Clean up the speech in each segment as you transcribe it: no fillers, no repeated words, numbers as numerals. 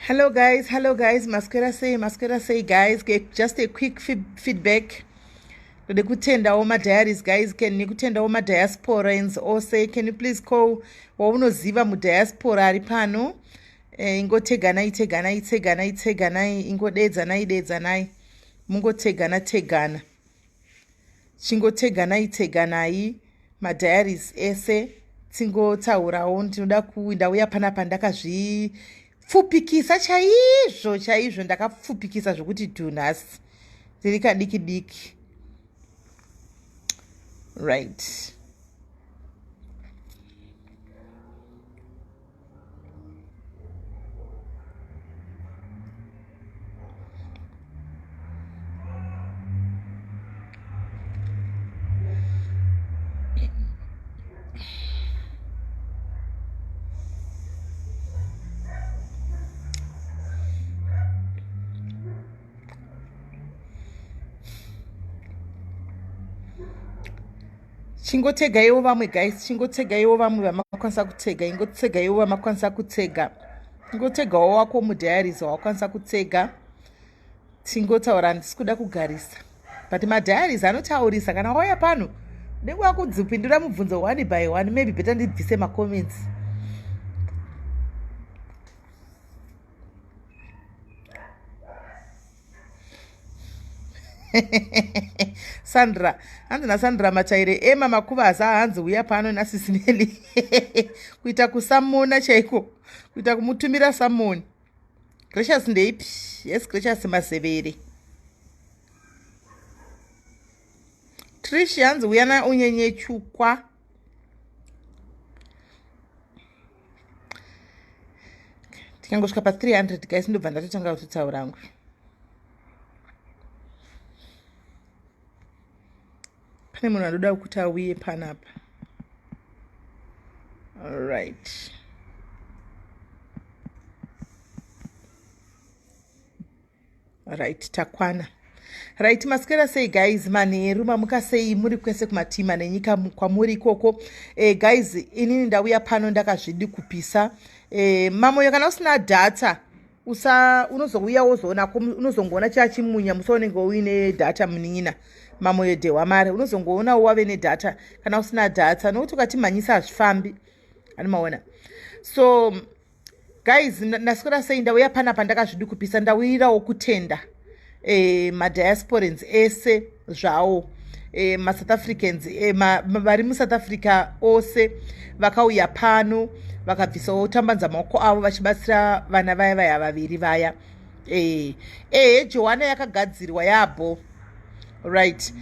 Hello guys, hello guys, maswera sei, maswera sei guys. Just a quick feedback. Ndode kutendawo madiaries guys, can nekutendawo madiasporans ose. Can you please call waunoziva mudiaspora ari pano? Eh, ingoteganai teganai teganai teganai ingodedzanai dedzanai mungotegana tegana. Chingoteganai teganai madiaries ese tingotaurawo. Ndinoda ku ndauya panapa ndakazvipfupikisa chaizvo chaizvo, ndakapfupikisa zvokuti dhu nhasi ndiri kadiki diki. Right. Chingotegaiwo vamwe guys, chingotegaiwo vamwe vamakwanisa kutega, ingotegaiwo vamakwanisa kutega, ingotegawo wako mudiaries wawakwanisa kutega. Tingotaura, handisi kuda kugarisa, but madiaries anotaurisa. Kana wauya pano unenge wakudzipindura mubvunzo one by one. Maybe better ndibvise macomments. Sandra hanzi naSandra Machaire ema makuvaza, hanzi uya pano nasisineli kuita kusamona chaiko, kuita kumutumira samoni. Gracious ndeipi? Yes, Gracious Mazevere. Trish hanzi uya na unyenyechukwa. Tikangosvika pa 300 guys, ndobva ndatotanga kutotaura hangu. Pane munhu anoda kuti auye panapa. Alright, right, takwana. Right, maswera sei guys? Manheru, mamuka sei muri kwese kumatima nenyika kwamuri ikoko? Guys, inini ndauya pano ndakazvidi kupisa. Mamoyo, kana usina data usa unozouya wozoona, unozongoona chachimunya musi unenge uine data. Munin'ina Mamoyo Dhehwa Mare, unozongoona wave nedata kana usina data, nokuti ukatimhanyisa hazvifambi, animaona. So guys, ndaswera sei? Ndauya panapa ndakazvidi kupisa, ndauyirawo kutenda madiasporans ese zvawo, maSouth Africans vari muSouth Africa ose vakauya pano vakabvisawo tambanza maoko avo vachibatsira vana vaya vaya vaviri vaya. Ehe, Joana yakagadzirwa yabho. Right,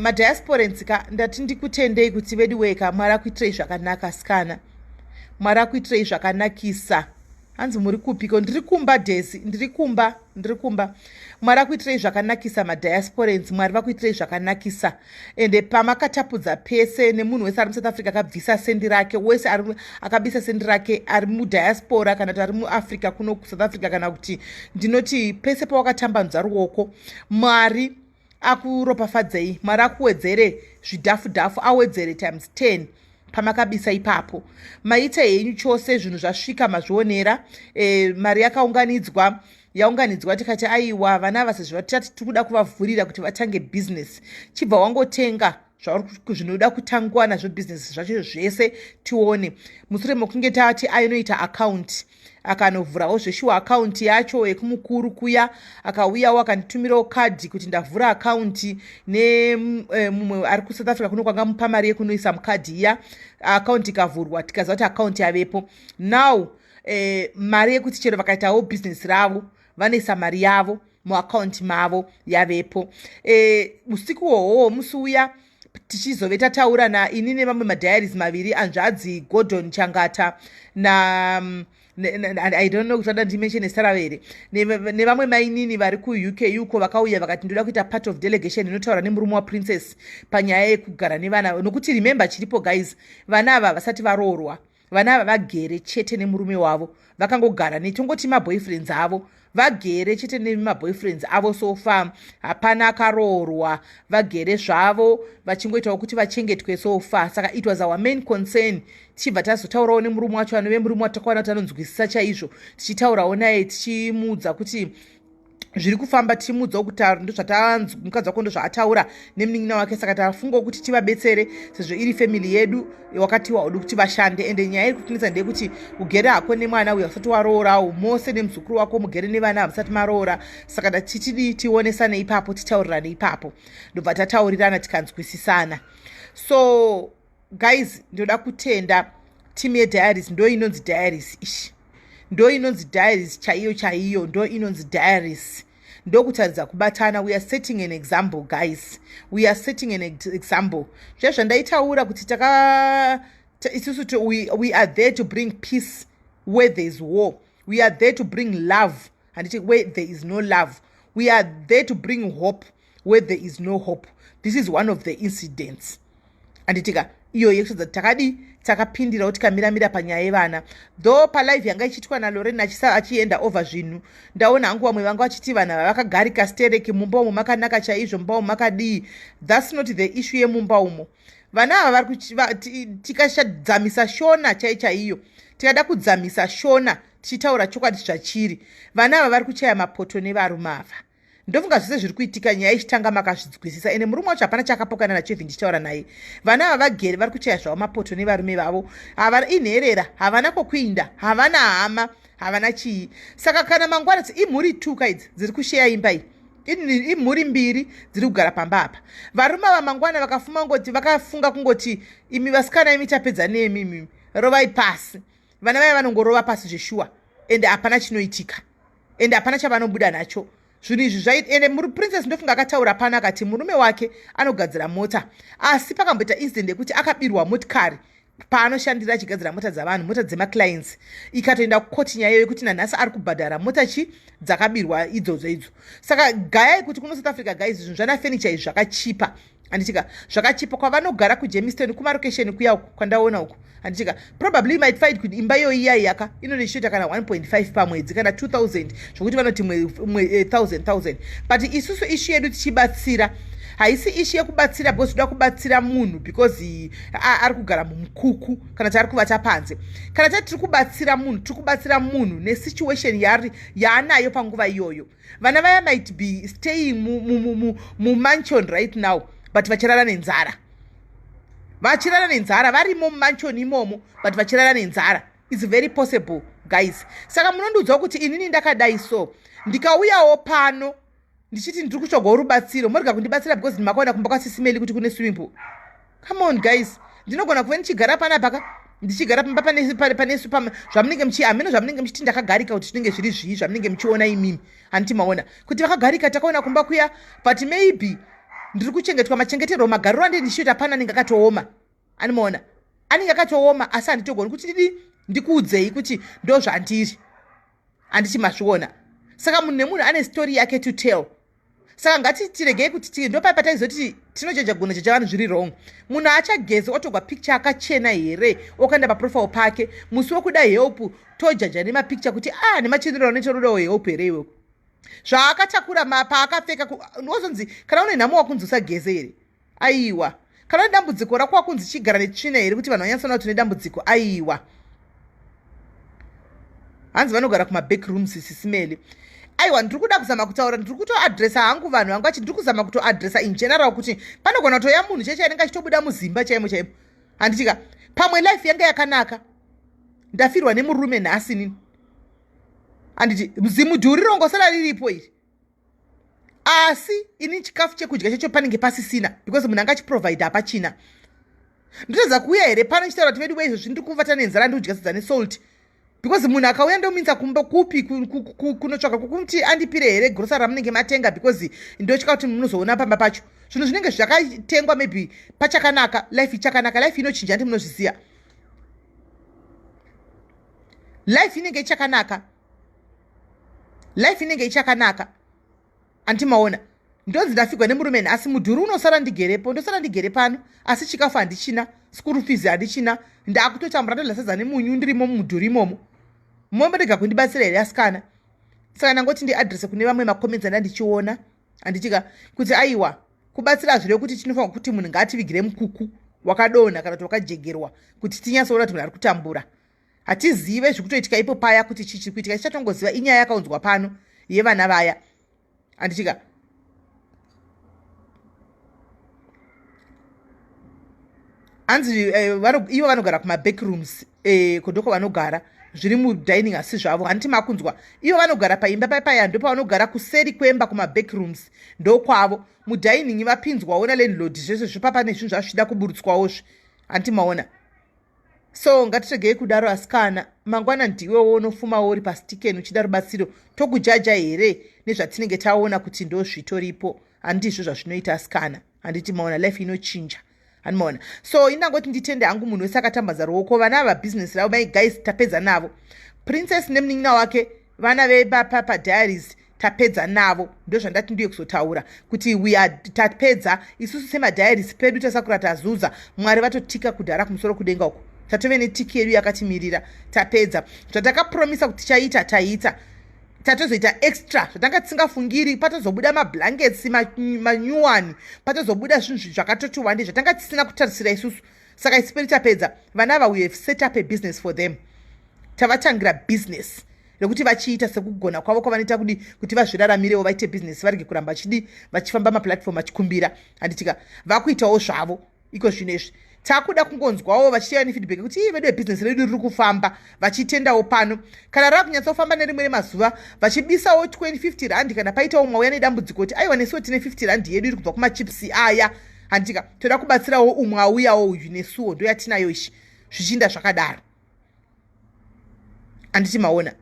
madiasporans ka, ndati ndikutendei kuti vedu weka, Mwari akuitirei zvakanaka sikana, Mwari akuitirei zvakanakisa. Hanzi muri kupiko? Ndiri kumba Dhesi, ndiri kumba, ndiri kumba. Mwari akuitirei zvakanakisa madiasporans, Mwari vakuitirei zvakanakisa. Ende pamakatapudza pese nemunhu wese ari muSouth Africa akabvisa sendi rake, wese akabisa sendi rake ari mudiaspora kana kuti ari muAfrica kuno kuSouth Africa, kana kuti ndinoti pese pawakatambanudza ruoko, Mwari akuropafadzei, Mwari akuwedzere zvidhafu dhafu, awedzere times 10 pamakabisa ipapo. Maita henyu chose, zvinhu zvasvika, mazvionera. Mari yakaunganidzwa, yaunganidzwa, tikati aiwa, vana ava sezvo tati tiri kuda kuvavhurira kuti vatange bhizinesi, chibva wangotenga zvinoda kutangwa nazvo bhizinesi zvacho zvese tione. Mushure mekunge tati ainoita akaunti, akanovhurawo zveshuwa akaunti yacho yekumukuru kuya, akauyawo akanditumirawo kadhi kuti ndavhura akaunti nemumwe ari kuSouth Africa kuno kwanga mupa mari yekunoisa mukadhi iya. Akaunti ikavhurwa, tikaziva kuti akaunti yavepo now. Mari yekuti chero vakaitawo bhizinesi ravo vanoisa mari yavo muakaunti mavo yavepo. Usiku hwohwohwo musi uya tichizove tataura naini nevamwe madiaries maviri, anzvadzi Gordon Changata na I don't know kuti vada ndimention zita ravo here, nevamwe mainini vari kuUK uko vakauya vakati ndoda kuita part of delegation inotaura nemurume waPrincess panyaya yekugara nevana. Nokuti remember, chiripo guys, vana ava vasati varoorwa, vana ava vagere chete nemurume wavo, vakangogara netongoti maboyfriends avo. Vagere chete nemaboyfriends avo. So far hapana akaroorwa, vagere zvavo vachingoitawo kuti vachengetwe so far. Saka it was our main concern. Tichibva tazotaurawo nemurume wacho, anove murume watakawana kuti anonzwisisa chaizvo. Tichitaurawo naye, tichimuudza kuti zviri kufamba, tichimuudzawo kuti ndozvatanzwa, mukadzi wako ndozvaataura nemunin'ina wake. Saka tafungawo kuti tivabetsere sezvo iri family yedu. Wakatiwa udi kuti vashande, ende nyaya iri kutinetsa ndeyekuti ugere hako nemwana uyo usati waroorawo, mose nemuzukuru wako mugere nevana hamusati maroora. Saka ndatitidi tionesane ipapo, titaurirane ipapo. Ndobva tataurirana, tikanzwisisana. So guys, ndoda kutenda team yeDiaries. Ndo inonzi Diaries ishi, ndo inonzi Diaries chaiyo chaiyo, ndo inonzi Diaries. Ndokutaridza kubatana. We are setting an example, guys, we are setting an example. Zviya zvandaitaura kuti taka isusu we are there to bring peace where there is war. We are there to bring love, handiti, where there is no love. We are there to bring hope where there is no hope. This is one of the incidents, handitika, iyo yekutodza takadi takapindirawo, tikamiramira panyaya yevana. Though palive yanga ichiitwa naLoren achienda over zvinhu, ndaona hangu vamwe vanga vachiti vanhu ava vakagarika stereki mumba umo, makanaka chaizvo mumba umo, makadii. That's not the issue yemumba umo. Vana ava vari, tikashadzamisa Shona chai chaiyo, tikada kudzamisa Shona tichitaura chokwadi zvachiri, vana ava vari kuchaya mapoto nevarume ava. Ndofunga zvese zviri kuitika nyaya ichitanga makazvinzwisisa. Ende murume wacho hapana chakapokana nacho. Even ndichitaura naye, vana ava vagere vari kuchaya zvavo mapoto nevarume vavo. Inherera, havana kwokuinda, havana hama, havana chii. Saka kana mangwana imhuri tuka idzi dziri kusheya imba iyi, imhuri mbiri dziri kugara pamba apa. Varume ava mangwana vakafuma ngoti vakafunga kungoti, "Imi vasikana imi, tapedza nemi, imi rovai pasi." Vana vaya vanongorova pasi zveshuwa, ende hapana chinoitika, ende hapana chavanobuda nacho. Zvinhu izvi zvai ende muri Princess ndofunga akataura pano, akati murume wake anogadzira mota, asi pakamboita incident yekuti akabirwa motikari paanoshandira achigadzira mota dzavanhu, mota dzemaclients. Ikatoenda kukoti nyaya yekuti nanhasi ari kubhadhara mota chi dzakabirwa idzodzo idzo. Saka gayai kuti kuno South Africa, guys, zvinhu zvana furniture izvi zvakachipa, handitika? Zvakachipa kwavanogara kuGermiston, kumarokesheni kuya uku kwandaona uku, handitika? Probably might find kuti imba iyoyi iyai yaka inoneshoita kana 1.5 pamwedzi kana 2000, zvokuti vanoti 1000 1000. But isusu issue yedu tichibatsira haisi issue yekubatsira because toda kubatsira munhu because ari kugara mumukuku kana kuti ari kuvata panze. Kana tati tiri kubatsira munhu, tiri kubatsira munhu nesituation yaari yaanayo panguva iyoyo. Vana vaya might be staying mumansion right now, but vachirara nenzara, vachirara nenzara varimo mumansion imomo, but vachirara nenzara. It's very possible, guys. Saka munondiudzawo kuti inini ndakadai, so ndikauyawo pano ndichiti ndiri kutsvagawo rubatsiro, morega kundibatsira because makaona kumba kwaSisi Melly kuti kune swimming pool? Come on, guys. Ndinogona kuve ndichigara panapa ka, ndichigara pamba pane zvamunenge muchi hameno zvamunenge muchiti ndakagarika, kuti zvinenge zviri zvii zvamunenge muchiona imimi, handiti? Maona kuti vakagarika, takaona kumba kuya, but maybe ndiri kuchengetwa machengeterwo, magariro ande ndichiita pana anenge akatooma. Animaona anenge akatooma, asi handitogoni kuti didi ndikuudzei kuti ndo zvandiri, handiti? Mazviona. Saka munhu nemunhu ane story yake to tell. Saka ngatitiregei kuti ndopai pataizoti tinojaja gona jaja vanhu zviri wrong. Munhu achagezi otogwa picture akachena here, okaenda paprofile pake musi wekuda help, tojaja nemapicture kuti a ah, nemachenero anoita rudawo help here iweko zvaakatakura paakapfeka. Wozonzi kana une nhamo wakunzi usageze here? Aiwa. Kana une dambudziko rako wakunzi chigara netsvina here, kuti vanhu vanyatsona kuti une dambudziko? Aiwa. Hanzi vanogara kumaback rooms, Sisi Melly. Aiwa, ndiri kuda kuzama kutaura, ndiri kutoadresa hangu vanhu vangu achi ndiri kuzama kutoadresa in general kuti panogona kutoya munhu chaicho anenge achitobuda muzimba chaimo chaimo, handitika? Pamwe life yanga yakanaka, ndafirwa nemurume nhasi nini, handiti? Zimudhuri rongosara riripo iri, asi ini chikafu chekudya chacho panenge pasisina because munhu anga achiprovide hapachina. Ndotadza kuuya here pano chitaura kuti vedu weizvozvi ndiri kuvata nenzara, ndikudya sadza nesalt because munhu akauya ndominza kumba kupi kunotsvaka kukuti andipire here grocery ramunenge matenga, because ndotya kuti munozoona pamba pacho zvinhu zvinenge zvakatengwa, maybe pachakanaka, life ichakanaka. Life inochinja, ndi munozviziva, life inenge ichakanaka, life inenge ichakanaka, andimaona? Ndonzi ndafigwa nemurume nhasi, mudhuri unosara ndigerepo, ndosara ndigere pano, asi chikafu handichina, school fees handichina, ndakutotambura, ndodya sadza nemunyu ndirimo mumudhuri imomo. Momborega kundibatsira here, asikana? Saka ndangoti ndiadrese kune vamwe macomments anda ndichiona, handitika, kuti aiwa, kubatsira hazvirevi kuti tinofanirwa kuti munhu ngaativigire mukuku wakadonha kana kuti wakajegerwa kuti tinyatsoona kuti munhu ari kutambura. Hatizive zvikutoitika ipo paya kuti chii chiri kuitika. Tichatongoziva inyaya yakaunzwa pano yevana vaya, handitika. Hanzi ivo vanogara kumaback rooms, kondoko vanogara, zviri mudining asi zvavo. Handiti makunzwa? Ivo vanogara paimba papaya, ndopavanogara kuseri kwemba kumaback rooms, ndokwavo. Mudining vapinzwawo nalandlord, zvese zvipapa nezvinhu zvazvichida kuburutswawozve, handiti maona? So ngatiregei kudaro, asikana. Mangwana ndiwewo unofumawo uri pasitiken uchida rubatsiro. Tokujaja here nezvatinenge taona kuti ndo zvitoripo? Handizvo zvazvinoita, asikana, handiti maona? Life inochinja, handimaona? So indangoti nditende hangu munhu wese akatambadza ruoko. Vana ava, bhizinesi ravo, my guys, tapedza navo. Princess nemunin'ina wake, vana vepapadiaries, tapedza navo. Ndo zvandati ndiye kuzotaura kuti we are tapedza isusu semadiaries pedu. Tasakura tazuza, Mwari vatotika kudhara kumusoro kudenga uko. Tatove netiki yedu yakatimirira. Tapedza zvatakapromisa kuti tichaita, taita, tatozoita extra zvatanga tisingafungiri. Patozobuda mablankets manyuwani, patozobuda zvinhu zvakatoti wandei zvatanga tisina kutarisira isusu. Saka isu pedu tapedza. Vana ava, we have set up a business for them. Tavatangira business rekuti vachiita sekugona kwavo kwavanoita kudi kuti vazviraramirewo, vaite business, varege kuramba vachidi vachifamba maplatform vachikumbira, handitika? Vakuitawo zvavo iko zvino izvi. Takuda kungonzwawo vachiita nefeedback kuti ii, vedu vebhizinesi redu riri kufamba, vachitendawo pano. Kana rava kunyatsofamba nerimwe remazuva, vachibisawo 20 50 rand. Kana paitawo mwauya nedambudziko kuti aiwa, nesuwo tine 50 rand yedu iri kubva kumachips aya, handitika? Toda kubatsirawo umwe auyawo uyu, nesuwo ndo yatinayo ishi, zvichiinda zvakadaro, handiti maona?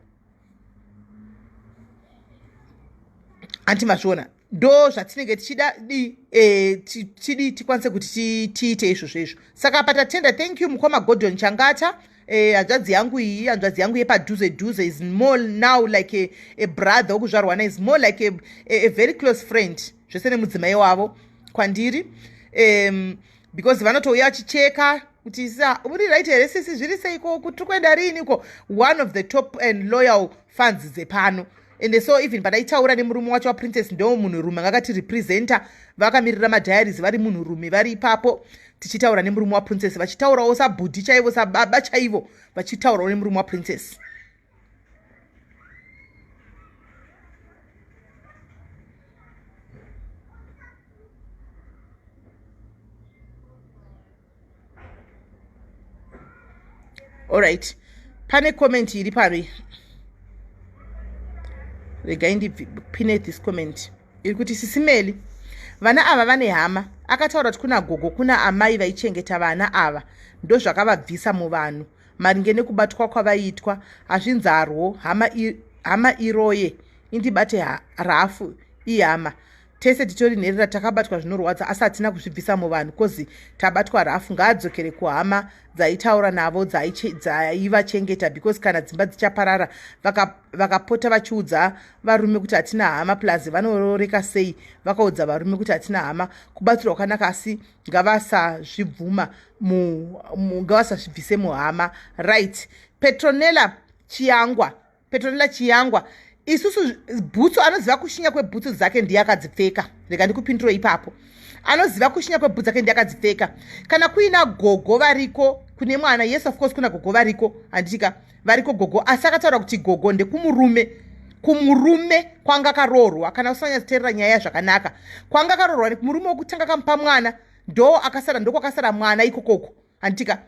Handiti mazviona? Ndo zvatinenge tichida di tidi tikwanise kuti tiite izvozvo izvo. Saka patatenda, thank you mukoma Gordon Changata. Hanzvadzi yangu iyi, hanzvadzi yangu yepadhuze dhuze, is more now like a brother wokuzvarwa na, is more like a very close friend, zvese nemudzimai wavo kwandiri, because vanotouya vachicheka kuti sa uri right here sisi, zviri seiko, kuti tiri kuenda riiniko. One of the top and loyal fans dzepano. And so even padaitaura nemurume wacho waPrincess, ndo munhurume anga akatirepresenta, vakamirira madiaries, vari munhurume vari ipapo, tichitaura nemurume waPrincess, vachitaurawo sabhudhi chaivo, sababa chaivo, vachitaurawo nemurume waPrincess. Alright, pane comment iri pano, regai ndipine this comment iri kuti, "Sisimeli, vana ava vane hama. Akataura kuti kuna gogo, kuna amai vaichengeta vana ava, ndozvakavabvisa muvanhu maringe nekubatwa kwavaiitwa. Hazvinzarwo hama, hama iroye indibate rafu ihama. Tese titori nherera, takabatwa zvinorwadza, asi hatina kuzvibvisa muvanhu 'cause tabatwa rafu. Ngaadzokere kuhama dzaitaura navo dzaivachengeta, because kana dzimba dzichaparara, vakapota vachiudza varume kuti hatina hama, plus vanororeka sei vakaudza varume kuti hatina hama? Kubatsirwa kwakanaka, asi ngavasazvibvuma, ngavasazvibvise muhama." Right, Petronella Chiyangwa, Petronella Chiyangwa, isusu bhutsu, anoziva kushinya kwebhutsu dzake ndiye akadzipfeka. Rega ndikupinduro ipapo. Anoziva kushinya kwebhutsu dzake ndiye akadzipfeka. Kana kuina gogo variko kune mwana, yes, of course, kuna gogo variko, handitika? Variko gogo, asi akataura kuti gogo ndekumurume, kumurume kwanga karoorwa. Kana usanyatsoteerera nyaya zvakanaka, kwanga karoorwa murume wokutanga kamupa mwana, ndo akasara, ndokwakasara mwana ikokoko, handitika?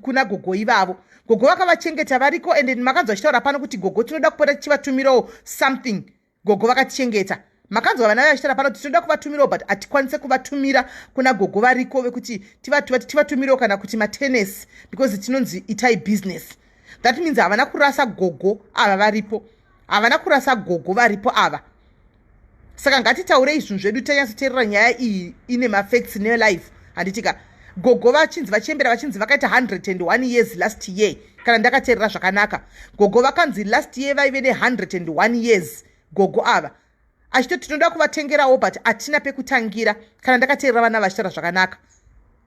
Kuna gogo ivavo, gogo vakavachengeta variko. And makanzwa vachitaura pano kuti gogo tinoda kupota tichivatumirawo something, gogo vakatichengeta. Makanzwa vana vachitaura pano kuti tinoda kuvatumirawo, but hatikwanise kuvatumira. Kuna gogo variko vekuti tivatumirawo kana kuti matenesi, because tinonzi itai business. That means havana kurasa gogo ava, varipo. Havana kurasa gogo, varipo ava. Saka ngatitaurei zvinhu zvedu, tanyatsoteerera nyaya iyi ine mafacts nelife, handitika? Gogo vachinzi vachembera, vachinzi vakaita 101 years last year. Kana ndakateerera zvakanaka, gogo vakanzi last year vaive ne101 years. Gogo ava achitoti tinoda kuvatengerawo, but hatina pekutangira. Kana ndakateerera vana vachitaura zvakanaka,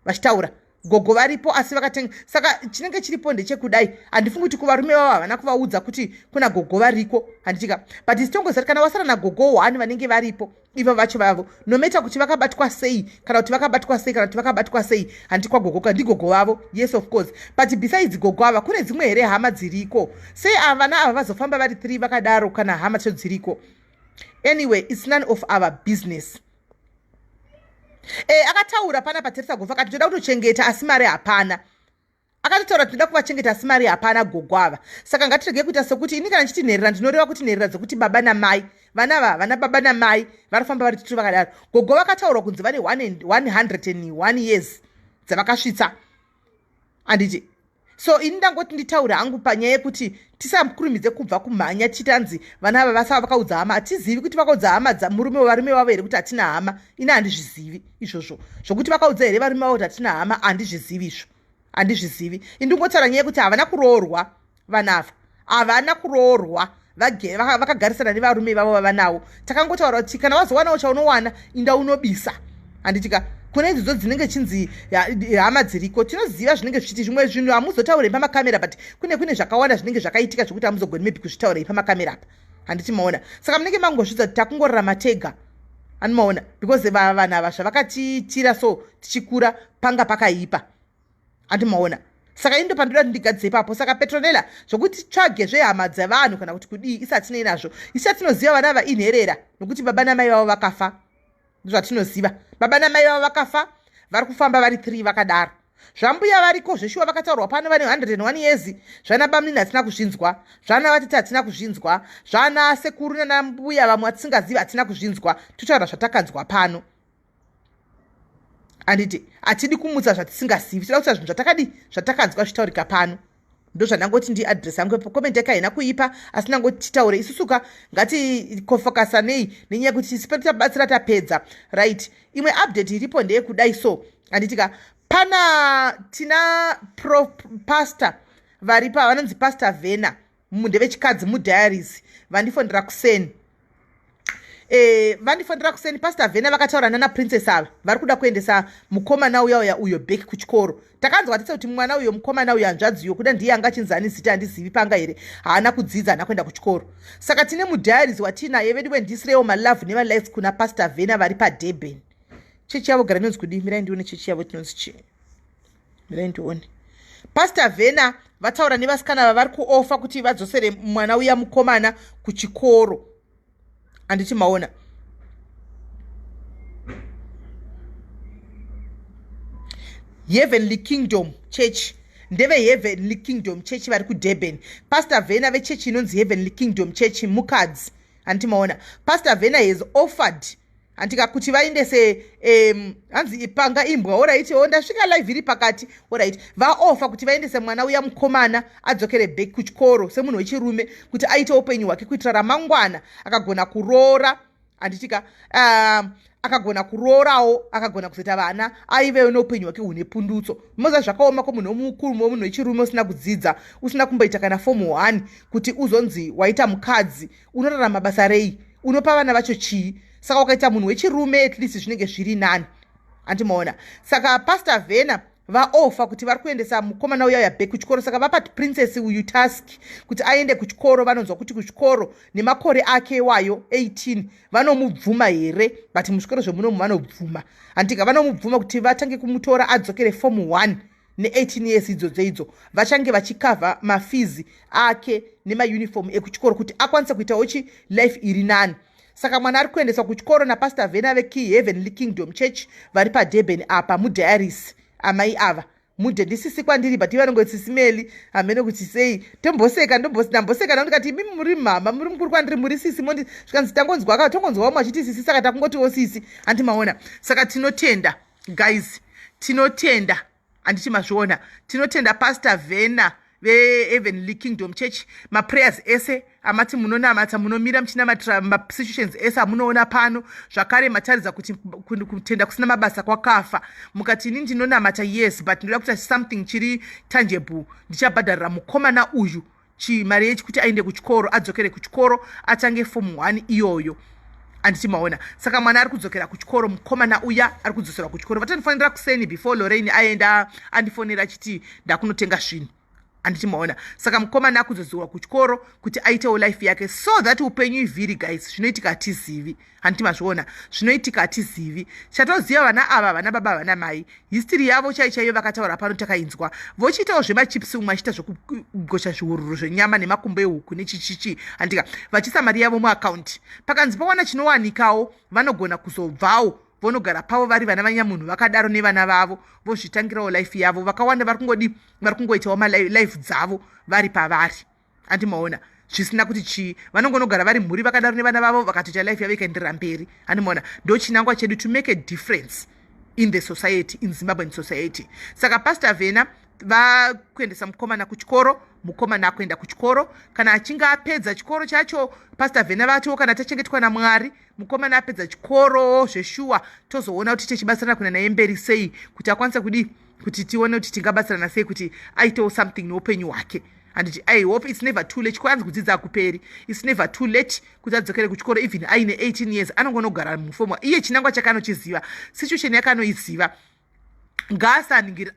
vachitaura. Gogo varipo asi vakatenga. Saka chinenge chiripo ndechekudai, handifungi kuti kuvarume vavo havana kuvaudza kuti kuna gogo variko, handitika? But isitongoziva kana wasara nagogo one vanenge varipo ivo vacho vavo, nometa kuti vakabatwa sei kana kuti vakabatwa sei kana kuti vakabatwa sei, handi kwagogo ka ndigogo vavo. Yes, of course, but besides gogo ava, kune dzimwe here hama dziriko? Sei ava vana ava vazofamba vari three vakadaro kana hama dzacho dziriko? Anyway, it's none of our business. Akataura pana pateresa gofa akati toda kutochengeta asi mari hapana. Akatotaura kuti toda kuvachengeta asi mari hapana, gogo ava. Saka ngatirege kuita sekuti ini kana ndichiti nherera, ndinoreva kuti nherera dzekuti baba namai. Vana ava vana baba namai vari kufamba vari tutu vakadaro. Gogo vakataurwa kunzi vane 101 years dzavakasvitsa, handiti? So ini ndangoti nditaure hangu panyaya yekuti tisakurumidze kubva kumhanya tichitanzi vana ava vasava vakaudza hama. Hatizivi kuti vakaudza hama dzamurume, varume vavo here kuti hatina hama. Ini handizvizivi izvozvo zvokuti vakaudza here varume vavo kuti hatina hama. Handizvizivi izvo, handizvizivi. Indingotaura nyaya yekuti havana kuroorwa vana ava, havana kuroorwa, vakagarisana nevarume vavo vavanavo. Takangotaura kuti kana wazowanawo chaunowana, inda unobisa, handitika? Kune idzodzo dzinenge chinzi hama dziriko, tinoziva zvinenge zvichiti zvimwe zvinhu hamuzotaurei pamakamera, but kune zvakawanda zvinenge zvakaitika zvekuti hamuzogoni maybe kuzvitaurei pamakamera apa, handiti maona? Saka munenge mangozvidza kuti takungorarama tega, anomaona? Because vanhu ava zvavakatiitira so tichikura panga pakaipa, andimaona? Saka indo pandoda kuti ndigadzise ipapo. Saka Petronella, zvokuti tsvage zvehama dzevanhu kana kuti kudii, isi hatinei nazvo. Isi hatinoziva vana ava inherera nokuti baba namai vavo vakafa. Ndozvatinoziva, baba namai vavo vakafa, vari kufamba vari three vakadaro. Zvambuya variko zveshuwa, vakataurwa pano vane 101 years. Zvana bamunini hatina kuzvinzwa, zvana vatete hatina kuzvinzwa, zvana sekuru nanambuya vamwe vatisingazivi hatina kuzvinzwa. Totaura zvatakanzwa pano, handiti? Hatidi kumutsa zvatisingazivi, toda kuita zvinhu zvatakadi zvatakanzwa zvitaurika pano. Ndo zvandangoti ndiaddress yangu. Comment yake haina kuipa, asi ndangoti titaure isusuka, ngatikofokasanei nenyaya yekuti tisipe tabatsira tapedza. Right, imwe update iripo ndeyekudai so, handitika? Pana tina pro pastor varipa vanonzi Pastor Vena, ndevechikadzi, mudiaries. Vandifondera kuseni, vandifonera kuseni. Pastor Vena vakataura nana Princess ava, vari kuda kuendesa mukomana uya uya uyo back kuchikoro. Takanzwa tise kuti mwana uyo, mukomana uyo, hanzvadzi uyo, kuda ndiye anga achinzi ani zita handizivi panga here, haana kudzidza, haana kuenda kuchikoro. Saka tine mudiaries watinaye vedu wendisirewo malove nemalikes kuna Pastor Vena vari paDurban. Chechi yavo gara inonzi kudii? Mirai ndione chechi yavo tinonzi chii. Mirai ndione. Pastor Vena vataura nevasikana vavari kuofa kuti vadzosere mwana uya mukomana kuchikoro, handiti maona? Heavenly Kingdom Church, ndeveHeavenly Kingdom Church vari kuDurban. Pastor Vena vechechi inonzi Heavenly Kingdom Church, mukadzi, handiti maona? Pastor Vena has offered, handika, kuti vaendese hanzi panga imbwa. Alright, o ndasvika live iri pakati. Alright, vaofa kuti vaendese mwana uya mukomana adzokere back kuchikoro semunhu wechirume kuti aite upenyu hwake kuitira ramangwana akagona kuroora, handitika? Akagona kuroorawo, akagona kuzoita vana, aivewo neupenyu hwake hune pundutso. Moza zvakaoma kwomunhu mukuru, munhu wechirume usina kudzidza, usina kumboita kana form one, kuti uzonzi waita mukadzi, unorarama basa rei? Unopa vana vacho chii? Saka ukaita munhu wechirume, at least zvinenge zviri nani, handimaona? Saka Pastor Vena vaofa kuti vari kuendesa mukomana uya uya back kuchikoro. Saka vapa Princess uyu task kuti aende kuchikoro. Vanonzwa kuti kuchikoro nemakore ake wayo 18 vanomubvuma here, but muzvikoro zvemunomu vanobvuma, handika? Vanomubvuma kuti vatange kumutora adzokere form 1 ne18 years idzodzo idzo. Vachange vachikavha mafees ake nemauniform ekuchikoro kuti akwanise kuitawo chi life iri nani. Saka mwana ari kuendeswa kuchikoro naPastor Vena vekey Heavenly Kingdom Church vari paDurban apa, mudiaris. Amai ava mudhe ndisisi kwandiri, but ivanongoti sisimeli, hamene kuti sei. Tomboseka, ndamboseka nao ndikati, "Imi muri mama, muri mukuru kwandiri, muri sisi." Mondi zvikanzi, "Tangonzwa ka, tongonzwa vamwe vachiti sisi, saka takungotiwo sisi," handi maona? Saka tinotenda guys, tinotenda, handiti mazviona? Tinotenda Pastor Vena veHeavenly Kingdom Church. Maprayers ese amati munonamata, munomira muchinamatira masituations ese amunoona pano. Zvakare mataridza kuti kutenda kusina mabasa kwakafa. Mukati, "Ini ndinonamata, yes, but ndoda kuita something chiri tangible. Ndichabhadharira mukomana uyu mari yechi kuti aende kuchikoro, adzokere kuchikoro, atange form one iyoyo," Anditi maona? Saka mwana ari kudzokera kuchikoro, mukomana uya ari kudzoserwa kuchikoro. Vatandifonera kuseni before Lorraine aenda, andifonera achiti ndakunotenga zvinhu. Anditi maona? Saka mukomana akudzodzerwa kuchikoro kuti aitewo life yake, so that upenyu ivhiri, guys. Zvinoitika hatizivi. Handiti mazviona? Zvinoitika hatizivi. Chatoziva, vana ava vana baba, vana mai, history yavo chai chaiyo vakataura pano, takainzwa. Vochiitawo zvemachips, umwe achiita zvekugosha zviururu zvenyama nemakumbo ehuku nechichichi, handika? Vachiisa mari yavo muakaunti. Pakanzi pawana chinowanikawo, vanogona kuzobvawo vonogara pavo vari vana vanyamunhu vakadaro nevana vavo, vozvitangirawo life yavo. Vakawanda vari kungodi, vari kungoitawo malife dzavo vari pavari. Andimaona? Zvisina kuti chii, vanongonogara vari mhuri vakadaro nevana vavo, vakatoita life yavo ikaenderera mberi. Andimaona? Ndo chinangwa chedu, to make a difference in the society, in Zimbabwean society. Saka Pastor Vena vakuendesa mukomana kuchikoro. Mukomana akuenda kuchikoro. Kana achinge apedza chikoro chacho, Pastor Vena vatiwo kana tachengetwa naMwari, mukomana apedza chikoro zveshuwa, tozoona kuti tichibatsirana kuenda naye mberi sei, kuti akwanise kudii, kuti tione kuti tingabatsirana sei kuti aitewo something neupenyu hwake. Handiti? I hope it's never too late. Kwanzi kudzidza hakuperi. It's never too late kuti adzokere kuchikoro. Even aine 18 years, anongonogara mufomu. Iye chinangwa chake anochiziva, situation yake anoiziva. Ngaasaningira,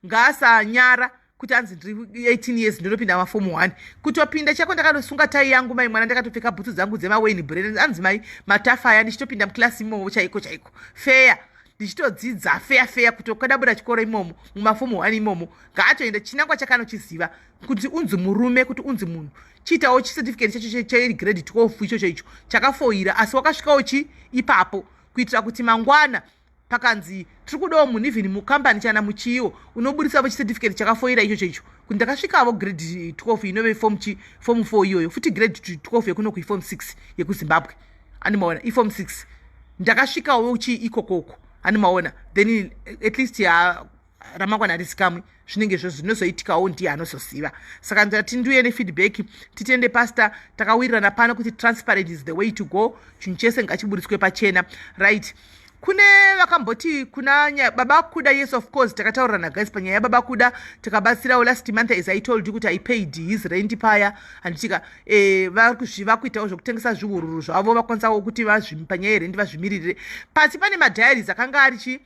ngaasanyara kuti anzi ndiri 18 years, ndinopinda mafomu 1. Kutopinda chako, ndakanosunga tai yangu, mai mwana, ndakatopfeka bhutsu dzangu dzemaWayne Brand, anzi mai matafaya, ndichitopinda muklasi imomo chaiko chaiko, feya, ndichitodzidza feya feya, kutokadabura chikoro imomo mumafomu 1 imomo. Ngaatoenda, chinangwa chake anochiziva. Kuti unzi murume, kuti unzi munhu, chiitawo chicertificate chacho chegrade 12 ichocho, icho chakafoira, asi wakasvikawo chi ipapo, kuitira kuti mangwana pakanzi tiri kudawo munhu, even mukambani chana muchiiwo, unoburisavo chicertificate chakafoira ichocho icho, kuti ndakasvikavo grade 12, inove form chi, form 4 iyoyo futi. Grade 12 yekuno kuiform 6 yekuZimbabwe, andimaona? Iform 6, ndakasvikawo chi ikokoko, andimaona? Then at least ya ramangwana risikamwe, zvinenge zvo zvinozoitikawo ndiye anozoziva. Saka ndati ndiuye nefeedback. Titende Pastor, takawirirana pano kuti transparent is the way to go. Chinhu chese ngachiburitswe pachena, right? Kune vakamboti kuna baba Kuda, yes, of course, takataurirana, guys, panyaya yababa Kuda. Tikabatsirawo last month, as I told you kuti I paid his rent paya, handitika? Vakuitawo zvokutengesa zvihururu zvavo, vakwanisawo kuti panyaya yerendi vazvimiririre. Pasi pane madiaries akanga ari chi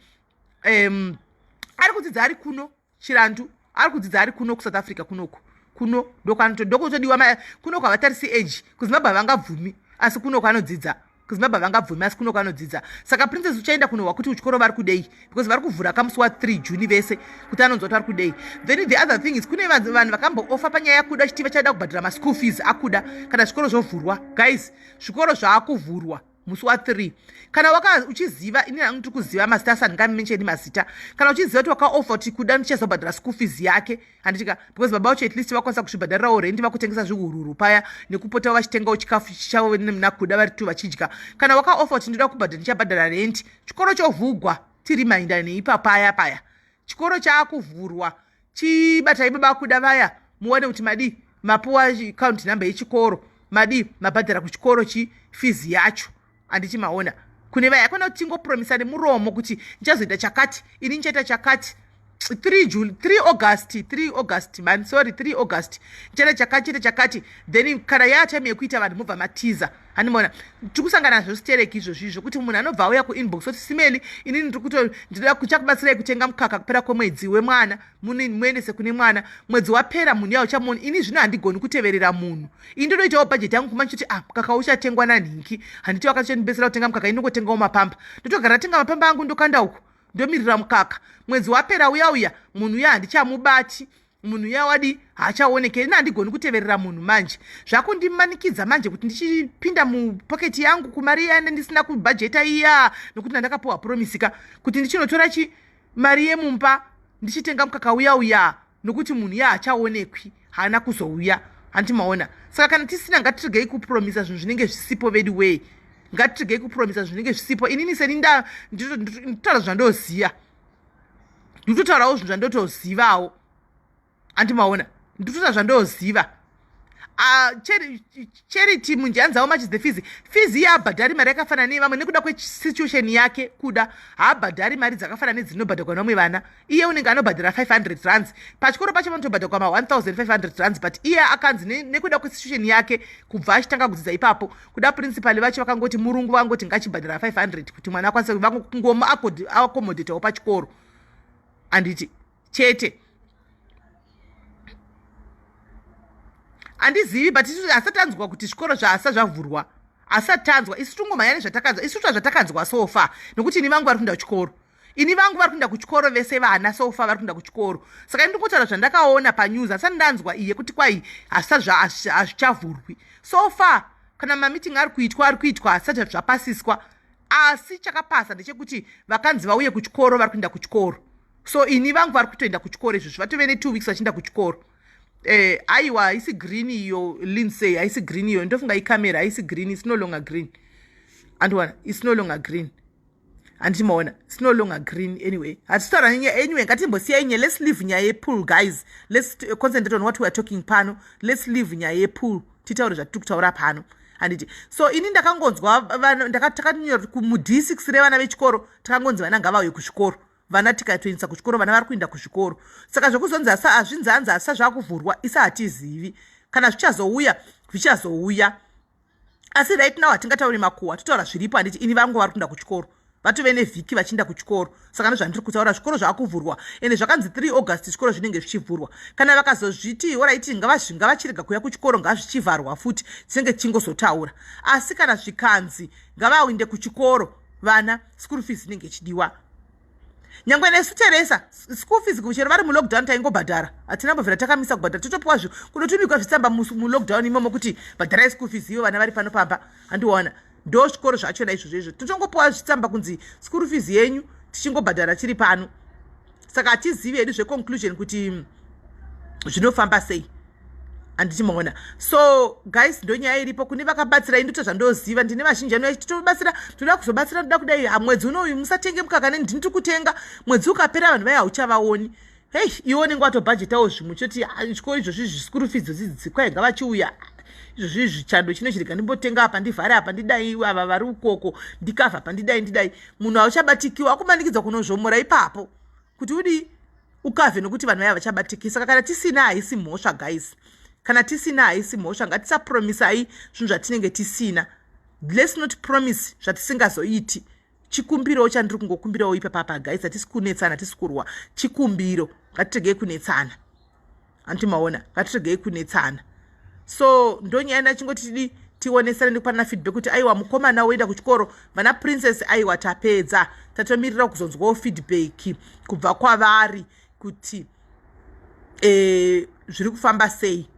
ari kudzidza ari kuno Chirandu, ari kudzidza ari kuno kuSouth Africa kunoku. Kuno ndokutodiwa kunoko, havatarisi age. KuZimbabwe havangabvumi, asi kunoko anodzidza. KuZimbabwe havangabvumi, asi kunoko anodzidza. Saka Princess uchaenda kunohwa kuti kuchikoro vari kudei, because vari kuvhura kamusi wa3 June vese, kuti anonzwa kuti vari kudei. Then the other thing is, kune vanhu vakamboofa panyaya yaKuda, chiti vachada kubhadhara maschool fees aKuda kana zvikoro zvovhurwa. Guys, zvikoro zvaakuvhurwa musi wa3. Kana waka uchiziva, ini hangu ndiri kuziva mazita, asi handingamensheni mazita. Kana uchiziva kuti wakaofa kuti Kuda ndichazobhadhara school fees yake, handitika? Because baba vacho at least vakwanisa kuzvibhadharirawo rendi, vakutengesa zvihururu paya nekupotawo vachitengawo chikafu chavo naKuda vari tu vachidya. Kana wakaofa kuti ndoda kubhadhara, ndichabhadhara rendi chikoro chovhugwa, tiri mainda neipapaya paya chikoro chaakuvhurwa, chibatai baba Kuda vaya, muone kuti madi mapuwa account number yechikoro, madi mabhadhara kuchikoro chi fees yacho. Handiti maona? Kune vaya, yakona kuti tingopromisa nemuromo kuti ndichazoita chakati, ini ndichaita chakati 3 June, 3 August, 3 August man, sorry, 3 August ndichaita chakati, chaita chakati. Then kana yaatime yekuita, vanhu mobva matiza. Handimaona? Tiri kusangana nazvo stereki izvozvi, zvokuti munhu anobva auya kuinbox oti, "Simeli, inini ndiri kuto ndinoda kuchakubatsirai kutenga mukaka kupera kwemwedzi wemwana, muendese kune mwana." Mwedzi wapera, munhu yawo chamuoni. Ini zvino handigoni kuteverera munhu. Ini ndotoitawo bhajeti yangu kuma, ndichiti, "Ah, mukaka uchatengwa nanhingi." Handiti wakachandibetsera kutenga mukaka? Inongotengawo mapamba, ndotogara ndatenga mapamba angu, ndokanda uko, ndomirira mukaka. Mwedzi wapera uya uya, munhu uya handichamubati. Munhu uya wadi haachaoneke. Ini handigoni kuteverera munhu. Manje zvakundimanikidza manje kuti ndichipinda mupoketi yangu kumari iyane ndisina kubhajeta iya, nokuti ndandakapiwa promise ka kuti ndichinotora chi mari yemumba ndichitenga mukaka uya uya, nokuti munhu iye haachaonekwi, haana kuzouya. Handiti maona? Saka kana tisina, ngatiregei kupromisa zvinhu zvinenge zvisipo. Vedu wei, ngatiregei kupromisa zvinenge zvisipo. Inini seni ndinotaura zvandoziva, ndinototaurawo zvinhu zvandotozivawo. Handimaona? Ndinototaura zvandoziva. Ah, Charity Munjanza, how much is the fees? Fees iye abhadhari mari yakafanana nevamwe nekuda kwesituation yake. Kuda haabhadhari mari dzakafanana nedzinobhadharwa nevamwe vana. Iye unenge anobhadhara 500 rands pachikoro pacho, vanotobhadharwa ma 1500 rands, but iye akanzi nekuda kwesituation yake kubva achitanga kudzidza ipapo, kuda principal vacho vakangoti, murungu vangoti ngachibhadhara 500 kuti mwana akwanise vangomuaccomodatawo pachikoro, handiti? Chete handizivi, but hasati anzwa kuti zvikoro zvaasa zvavhurwa, hasati tanzwa isu. Tungomhanya nezvatakanzwa isu, twa zvatakanzwa so far, nokuti ini vangu vari kuenda kuchikoro, ini vangu vari kuenda kuchikoro vese vana so far vari kuenda kuchikoro. Saka ini ndingotaura zvandakaona panews. Hasati ndanzwa iye kuti kwai hasati hazvichavhurwi. So far kana mameeting ari kuitwa, ari kuitwa, hasati zvapasiswa. Asi chakapasa ndechekuti vakanzi vauye kuchikoro, vari kuenda kuchikoro. So ini vangu vari kutoenda kuchikoro izvozvo, vatove ne2 weeks vachienda kuchikoro. Aiwa, haisi green iyo, Lindsay, haisi green iyo. Ndofunga ikamera haisi green. It's no longer green, andiwana. It's no longer green, handimaona. It's no longer green. Anyway, hatitaura. Anyway, ngatimbosiyai nyaya. Let's leave nyaya yepool, guys. Let's concentrate on what we are talking pano. Let's leave nyaya yepool, titaure zvatiri kutaura pano, handiti? So ini ndakangonzwa, takanyora mu-D6 revana vechikoro, takangonzi vana ngavauye kuzvikoro. Vana tikatoendesa kuchikoro, vana vari kuenda kuzvikoro. Saka zvekuzonzi hazvinzi hanzi hasa zvakuvhurwa, isa hatizivi. Kana zvichazouya, zvichazouya, asi right now hatingatauri makuhwa, totaura zviripo, handiti? Ini vangu vari kuenda kuchikoro, vatove nevhiki vachienda kuchikoro. Saka ndozvandiri kutaura, zvikoro zvaakuvhurwa, ende zvakanzi 3 August zvikoro zvinenge zvichivhurwa. Kana vakazozviti alright, ngavachirega kuuya kuchikoro, ngazvichivharwa futi, tinenge tichingozotaura. Asi kana zvikanzi ngavaende kuchikoro vana, school fees inenge ichidiwa. Nyange nesu teresa school fees, chero vari mulockdown taingobhadhara, hatina mbobvira takamisa kubhadhara. Totopiwa kunotumikwa zvitsamba mulockdown imomo kuti bhadharai school fees, ivo vana vari pano pamba, handiona? Ndo zvikoro zvachona izvozvo izvo, totongopiwa zvitsamba kunzi school fees yenyu, tichingobhadhara tiri pano. Saka hatizivi hedu zveconclusion kuti zvinofamba sei, handiti maona? So guys, ndo nyaya iripo. Kune vakabatsira, indito zvandoziva, ndine vazhinji anouya titobatsira, toda kuzobatsira, toda kudai, mwedzi unoyu musatenge mukaka, nendini tiri kutenga. Mwedzi ukapera, vanhu vaya hauchavaoni. Hei, iwe unenge watobhajetawo zvimwe, choti chikoro izvozvi, zvischool fees dzodzidzi, kwai ngavachiuya izvozvi, zvichando chino chirega ndimbotenga apa, ndivhare apa, ndidai, ava vari ukoko ndikavha apa, ndidai, ndidai. Munhu hauchabatikiwa, akumanikidzwa kunozvomora ipapo kuti udii, ukavhe, nokuti vanhu vaya vachabatiki. Saka kana tisina, haisi mhosva, guys. Kana tisina, haisi mhosva. Ngatisapromisai zvinhu zvatinenge tisina. Let's not promise zvatisingazoiti. Chikumbiro chandiri kungokumbirawo ipapapa, guys, hatisi kunetsana, hatisi kurwa. Chikumbiro, ngatiregei kunetsana, handiti maona? Ngatiregei kunetsana. So ndonyaya ndachingoti tidi tionesane nekupanana feedback kuti aiwa, mukomana woenda kuchikoro, vana Princess, aiwa, tapedza, tatomirira kuzonzwawo feedback kubva kwavari kuti zviri kufamba sei.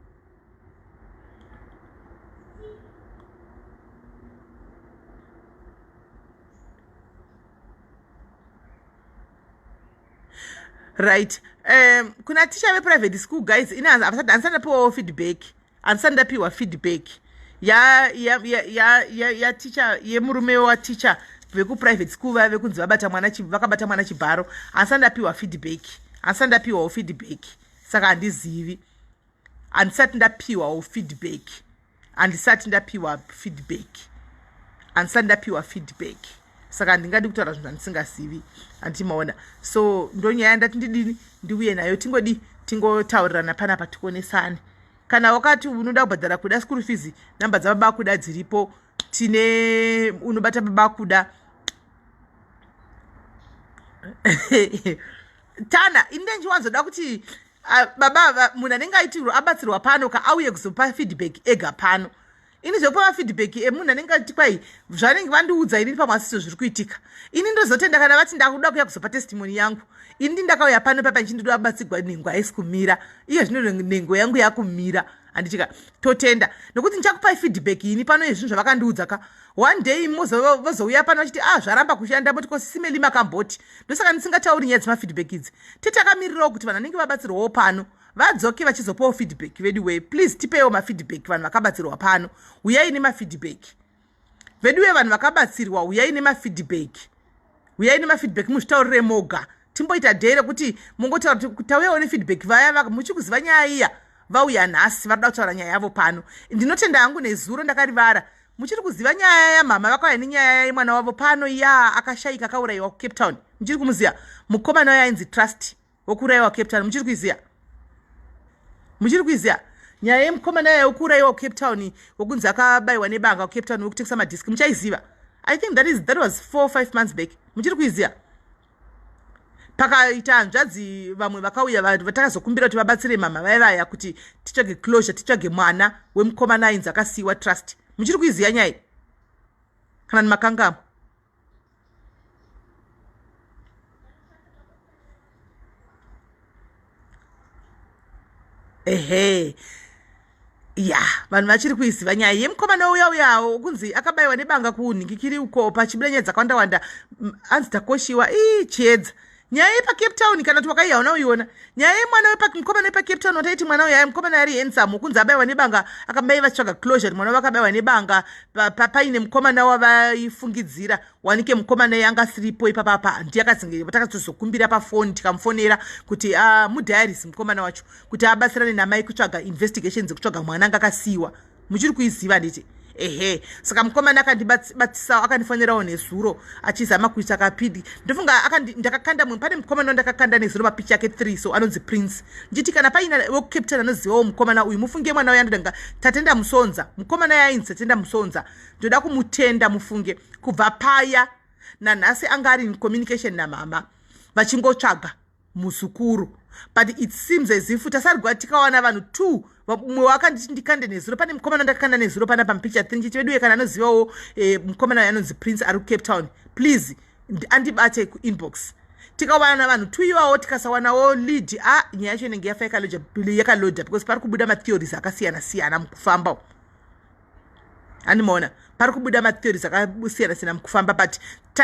Right, kuna ticha veprivate school, guys, ini handisati ndapiwawo feedback, handisati ndapiwa feedback yaticha, yemurume waticha vekuprivate school vaya vekunzi vabata mwana, vakabata mwana chibharo. Handisati ndapiwa feedback, handisati ndapiwawo feedback, saka handizivi. Handisati ndapiwawo feedback, handisati ndapiwa feedback, handisati ndapiwa feedback, saka handingadi kutaura zvinhu zvandisingazivi, handimaona? So ndonyaya ndati ndidini, ndiuye nayo, tingodi tingotaurirana panapa, tikonesane. Kana wakati unoda kubhadhara kuda school fees, namba dzababa kuda dziripo, tine unobata baba kuda tana. Ini ndenchiwanzoda kuti baba, munhu anenge aitirwa, abatsirwa pano ka, auye kuzopa feedback ega pano. Ini zvekupa mafeedback emunhu anenge ati kwai zvanenge vandiudza inini pamwe asizvo zviri kuitika, ini ndozotenda kana vati ndakuda kuya kuzopa testimony yangu. Ini ndindakauya pano papa nchindoda kubatsigwa, nhengo haisi kumira. Iye zvino nhengo yangu yakumira, handitika? Totenda nokuti ndichakupai feedback ini pano yezvinhu zvavakandiudza ka. One day vozouya pano vachiti, "Ah, zvaramba kushanda," moti kosisimeli makamboti. Ndosaka ndisingatauri nyaya dzemafeedback idzi. Titakamirirawo kuti vanhu vanenge vabatsirwawo pano vadzoke vachizopawo feedback. Vedu wee, please tipeiwo mafeedback. Vanhu vakabatsirwa pano, uyai nemafeedback. Veduwe, vanhu vakabatsirwa, uyai nemafeedback, uyai nemafeedback, muzvitaurire moga. Timboita day rekuti mungotaura kuti tauyawo nefeedback. Vaya muchikuziva nyaya iya. Vauya nhasi, vari kuda kutaura nyaya yavo pano. Ndinotenda hangu, nezuro ndakarivara. Muchiri kuziva nyaya yamama vakauya nenyaya yemwana wavo pano ya akashayika, akaurayiwa kuCape Town? Muchiri kumuziva mukomana uyo ainzi Trust, wekuurayiwa kuCape Town? Muchiri kuiziva? Muchiri kuiziva nyaya yemukomana yayo wekuurayiwa kuCape Town, wekunzi akabayiwa nebanga kuCape Town, wekutengesa madhiski? Muchaiziva? I think that was 4, 5 months back. Muchiri kuiziva? Pakaita hanzvadzi vamwe vakauya, vatakazokumbira kuti vabatsire mama vaya vaya kuti titsvage closure, titsvage mwana wemukomana ainzi akasiyiwa, Trust. Muchiri kuiziva nyaya kana ndimakangamo? Ehe, ya, vanhu vachiri kuiziva nyaya yemukomana uya uyawo kunzi akabayiwa nebanga kunhingikiri uko, pachibuda nyaya dzakawanda wanda, anzi takoshiwa ii chiedza. Nyaya yepaCape Town, kana kuti wakaihauna uiona nyaya yemwana mukomana wepaCape Town wataiti mwana uyu aya mukomana ari handsome, kunzi abayiwa nebanga, akambai vachitsvaga closure, mwana wakabayiwa nebanga paine mukomana wavaifungidzira, wanike mukomana iye anga asiripo ipapapa. Ndiye akazenge takatozokumbira pafoni, tikamufonera kuti uh, mudiaries mukomana wacho kuti abatsirane namai kutsvaga investigation dzekutsvaga mwana anga akasiyiwa. Muchiri kuiziva, handiti? Ehe, saka mukomana akandibatsisa, akandifonerawo nezuro achizama kuita kapidi. Ndofunga ndakakanda mumwe, pane mukomana wandakakanda nezuro mapicha ake 3, so anonzi Prince. Ndichiti kana paina wekuCape Town anozivawo mukomana uyu, mufunge mwana uyu andodanga Tatenda Musonza. Mukomana yainzi Tatenda Musonza. Ndoda kumutenda, mufunge, kubva paya nanhasi anga ari in communication namama vachingotsvaga muzukuru, but it seems as if tasarigwa. Tikawana vanhu two, mumwe wakanditi ndikande nezuro, pane mukomana ndakakanda nezuro pana pamupicture three, ndichiti veduye kana anozivawo mukomana uyu anonzi Prince ari kuCape Town, please andibate kuinbox. Tikawana vanhu two iwawo, tikasawanawo lead, a nyaya yacho inenge yafa yakaloda, because pari kubuda matheories akasiyana siyana mukufamba. Handimaona pari kubuda matheories akasiyana siyana mukufamba, but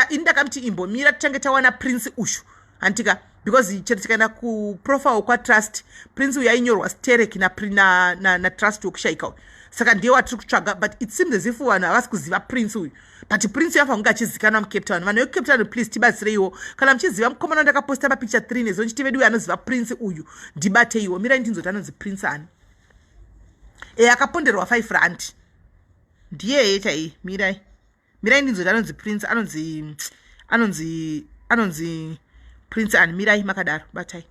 ini ndakamuti imbomira tichange tawana Prince ushu, handitika? Because chero tikaenda kuprofile kwaTrust, Prince uyu ainyorwa sterek naTrust na, na, na wekushayika uyu, saka ndiye watiri kutsvaga. But it seems as if vanhu havasi kuziva Prince uyu, but Prince uyu afanira kunge achizikanwa muCape Town. Vanhu vekuCape Town, please tibatsireiwo kana muchiziva mukomana wandakaposta mapicture 3 nezo, nchiti vedu uyu anoziva Prince uyu, ndibateiwo. Mirai ndinzoti anonzi Prince ani. E, akaponderwa 5 rand, ndiyeye chai. Mirai, mirai ndinzoti anonzi Prince, anonzi Prince ani. Mirai makadaro, batai.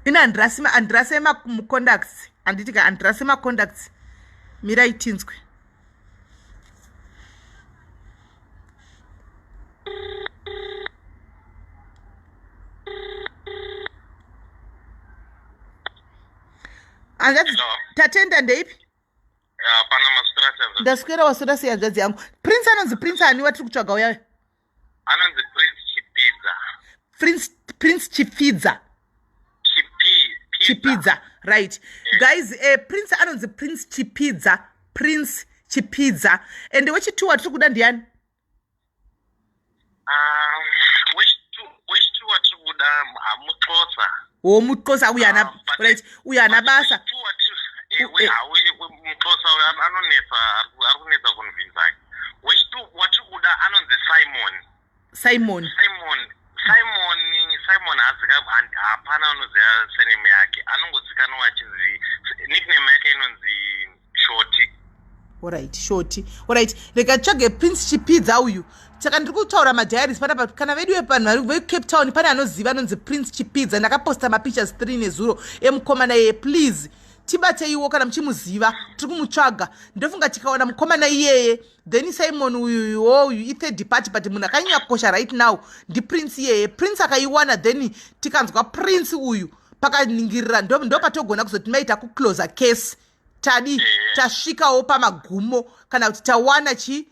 Ine handirasi emacontacts, handiti ka? Handirasi emacontacts. Mirai tinzwe. Hanzvadzi Tatenda, ndeipi? Hapana, maswera. Ndaswera, waswera sei hanzvadzi yangu? Prince anonzi Prince ani watiri kutsvaga uyayo? Anonzi Prince Chipidza. Prince Chipidza. Chipidza, right. Guys, Prince anonzi Prince Chipidza, Prince Chipidza. And wechitu watiri kuda ndiani? Wechitu watiri kuda hamuxosa. Wo muxosa uyu ana, right, uyu ana basa. Muxosa uyu anonetsa, ari kunetsa convince ake. Wechitu watiri kuda anonzi Simon. Simon. Simon haazika, hapana anoziva surname yake, anongozikanwa achinzi, nickname yake inonzi Shoti. Alright, Shoti, alright. Rega tsvage Prince Chipidza uyu. Saka ndiri kutaura madiaries panapa, kana vedu vepanhu veCape Town pane anoziva anonzi Prince Chipidza, ndakaposta mapictures 3 nezuro emukomana iyeye, please tibateiwo kana muchimuziva, tiri kumutsvaga. Ndofunga tikawana mukomana iyeye, then Simon uyuwo uyu ithird party, but munhu akanyanya kukosha right now ndiPrince iyeye. Prince akaiwana, then tikanzwa Prince uyu pakaningirira, ndo patogona kuzoti maita kuclosa case, tadi tasvikawo pamagumo, kana kuti tawana chi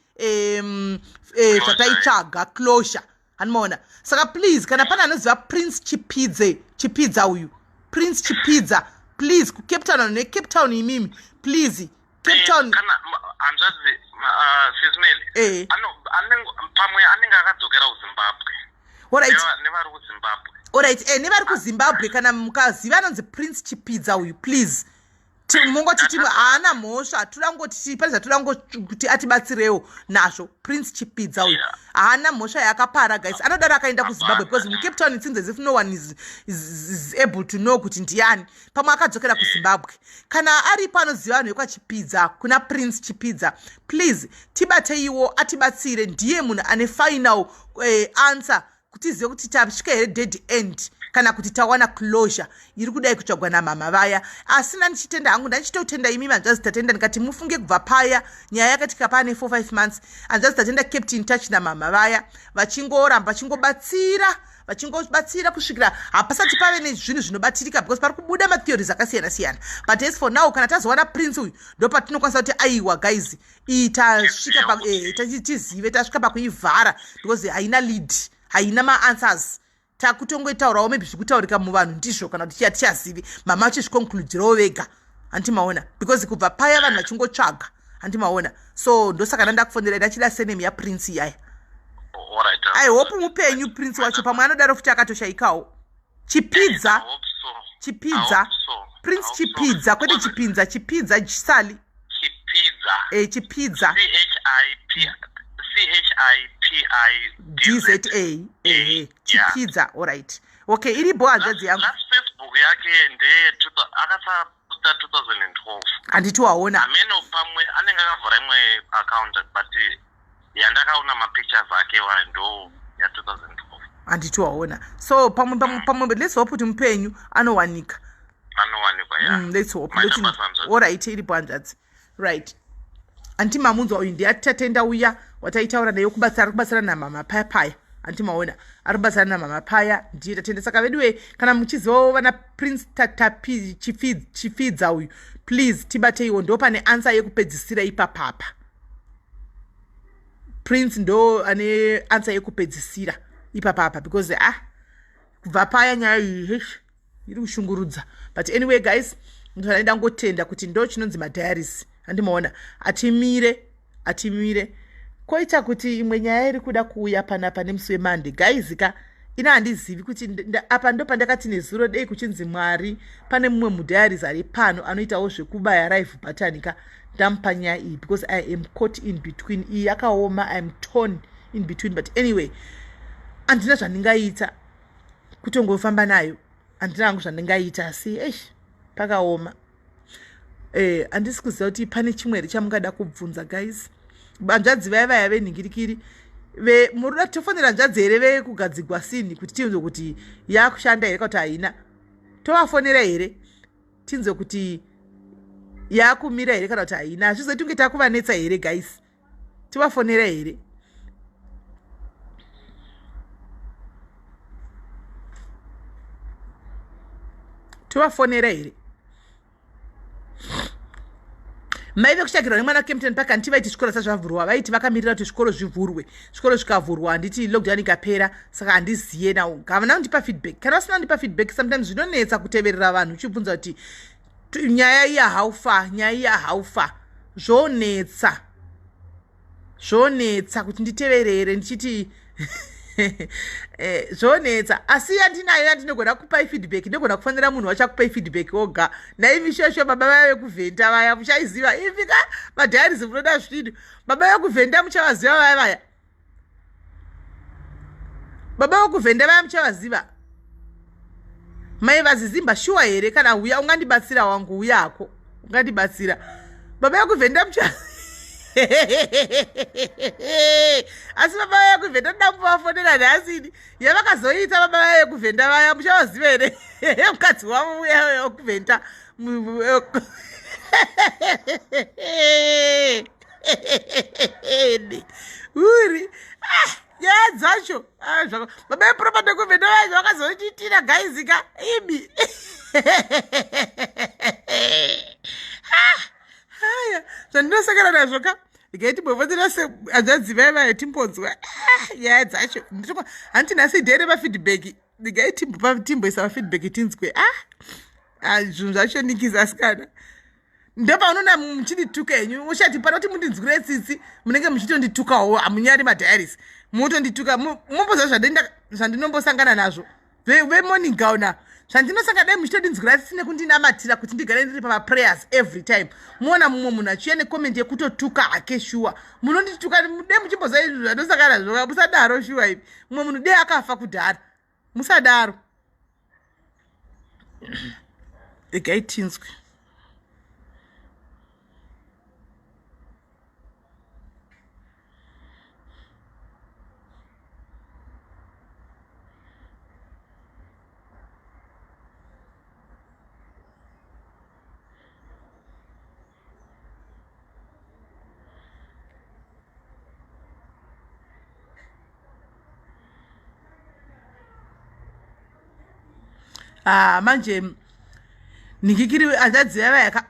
zvataitsvaga, closure, hanimaona? Saka please, kana pane anoziva Prince Chipidze, Chipidza uyu, Prince Chipidza, please, kuCape Town, vanhu veCape Town imimi, please, Cape Town. Kana hanzvadzi, Sis Melly, pamwe anenge akadzokera kuZimbabwe. Nevari kuZimbabwe. Alright, nevari kuZimbabwe, kana mukaziva anonzi Prince Chipidza uyu, please. Mungoti timwe haana mhosva, toda kungoti pane zvatoda kuti atibatsirewo nazvo. Prince Chipidza uyu haana mhosva yaakapara, guys. Anodaro akaenda kuZimbabwe, because muCape Town it seems as if no one is able to know kuti ndiani. Pamwe akadzokera kuZimbabwe. Kana aripo anoziva vanhu vekwaChipidza, kuna Prince Chipidza, please tibateiwo, atibatsire. Ndiye munhu ane final answer kuti tizive kuti tasvika here dead end kana kuti tawana closure iri kudai kutsvagwa namama vaya. Asi ndandichitenda hangu, ndandichitotenda imi hanzvadzi Tatenda. Ndikati mufunge, kubva paya nyaya yakatika paane 4 5 months, hanzvadzi Tatenda kept in touch namama vaya, vachingoramba vachingobatsira, vachingobatsira kusvikira hapasati pave nezvinhu zvinobatirika, because pari kubuda matheories akasiyana siyana. But as for now, kana tazowana Prince uyu, ndo patinokwanisa kuti aiwa guys, iyi tasvika, tizive tasvika pakuivhara, because haina lead, haina maanswers. Takutongoitaurawo maybe zvikutaurika muvanhu ndizvo, kana kuti tichazivi mama vachizviconcludirawo vega, handiti maona? Because kubva paya vanhu vachingotsvaga, handiti maona? So ndosaka ndandakufonera, ndachida surname yaPrince iyaya. I hope mupenyu Prince wacho. Pamwe anodaro futi akatoshaikawo. Chipidza, Chipidza, Prince Chipidza, kwete Chipinza, Chipidza Sali. Chipidza. E, Chipidza. C H I P I D Z A, ehe, Chipidza. Alright, okay, iripo hanzvadzi yangu. Last Facebook yake ndeye akasaposta 2012. Handiti waona? Ameno, pamwe anenge akavhura imwe account, but yandakaona mapictures ake wa ndo ya2012. Handiti waona? So pamwe pamwe pamwe, let's hope kuti mupenyu, anowanika. Anowanikwa, ya. Let's hope. Maita basa, hanzvadzi. Alright, iripo hanzvadzi. Right, anti mamunzwa, uyu ndiyatatenda uya wataitaura naye kubatsira, ari kubatsira namama paya paya, anti maona? Ari kubatsira namama paya, ndiye Tatenda. Saka veduwe, kana muchizivawo vana Prince Tatapi Chifidza uyu, please tibateiwo. Ndo pane answer yekupedzisira ipapapa. Prince ndo ane answer yekupedzisira ipapapa, because ah, kubva paya nyaya iyi, heish, iri kushungurudza. But anyway guys, ndinofanira ndangotenda kuti ndo chinonzi madiaries, handimaona? Atimire, atimire. Koita kuti imwe nyaya iri kuda kuuya panapa nemusi weMonday, guys ka. Ina handizivi kuti apa ndo pandakati nezuro, dei kuchinzi Mwari pane mumwe mudiaries ari pano anoitawo zvekubaya live button ka, ndamupa nyaya iyi, because I am caught in between. Iyi yakaoma, I am torn in between. But anyway, handina zvandingaita, kutongofamba nayo. Handina hangu zvandingaita, asi eish, pakaoma. Handisi kuziva kuti pane chimwe here chamungada kubvunza, guys. Hanzvadzi vaya vaya venhingirikiri, muruda tofonera hanzvadzi here vekugadzigwa sini kuti tinzwe kuti yakushanda here kana kuti haina? Tovafonera here tinzwe kuti yakumira here kana kuti haina? Hazvizoti tunge takuvanetsa here, guys? Tivafonera here? Tovafonera here? Mai vekushakirwa nemwana Kempton Park, handiti vaiti zvikoro sazvavhurwa, vaiti vakamirira kuti zvikoro zvivhurwe. Zvikoro zvikavhurwa, handiti lockdown ikapera? Saka handiziye nawo, havana kundipa feedback. Kana vasina kundipa feedback, sometimes zvinonetsa kuteverera vanhu uchibvunza kuti nyaya iya how far, nyaya iya how far. Zvonetsa, zvonetsa kuti nditeverere ndichiti zvonetsa. Asi yandinayo yandinogona kupai feedback, ndinogona kufanira munhu wacho akupai feedback oga. Naivi shosho, baba vaya vekuvhenda vaya, muchaiziva ivi ka? Madiaries munoda zvinhu. Baba vekuvhenda muchavaziva vaya vaya, baba vekuvhenda vaya muchavaziva. Mai vazizimba shuwa here? Kana uya ungandibatsira wangu, uyako ungandibatsira. Baba vekuvhenda mucha, asi baba vaya vekuvhenda ndoda kumbovafonera nhasini yavakazoita. Baba vaya vekuvhenda vaya muchavaziva here? Mukadzi wavo uya wekuvhenda. Uri, ah, nyaya dzacho. Ah, baba veproperty vekuvhenda vaya zvavakazotiitira, guys ka, imi. Ah, haya, zvandinosangana nazvo ka. Regai timbovotera hanzvadzi vaya vaya, timbonzwa nyaya dzacho. Handiti nhasi day remafeedback? Regai timboisa mafeedback tinzwe. Ah, zvinhu zvacho nikisa, asikana. Ndopaunoona muchindituka henyu, uchati pano kuti mundinzwire tsitsi, munenge muchitonditukawo. Hamunyari madiaries, mutondituka. Mumboziva zvandinombosangana nazvo. Vemorning gown ava zvandinosaka dai muchitodinzwira tsitsi nekundinamatira kuti ndigare ndiri pamaprayers every time. Muona mumwe munhu achiuya necomment yekutotuka hake shuwa. Munondituka dai muchimboziva izvi zvandosaka nazvo musadaro shuwa ivi. Mumwe munhu dai akafa kudhara. Musadaro. Regai tinzwe. Ah, manje nhingikiri hanzvadzi yava yaka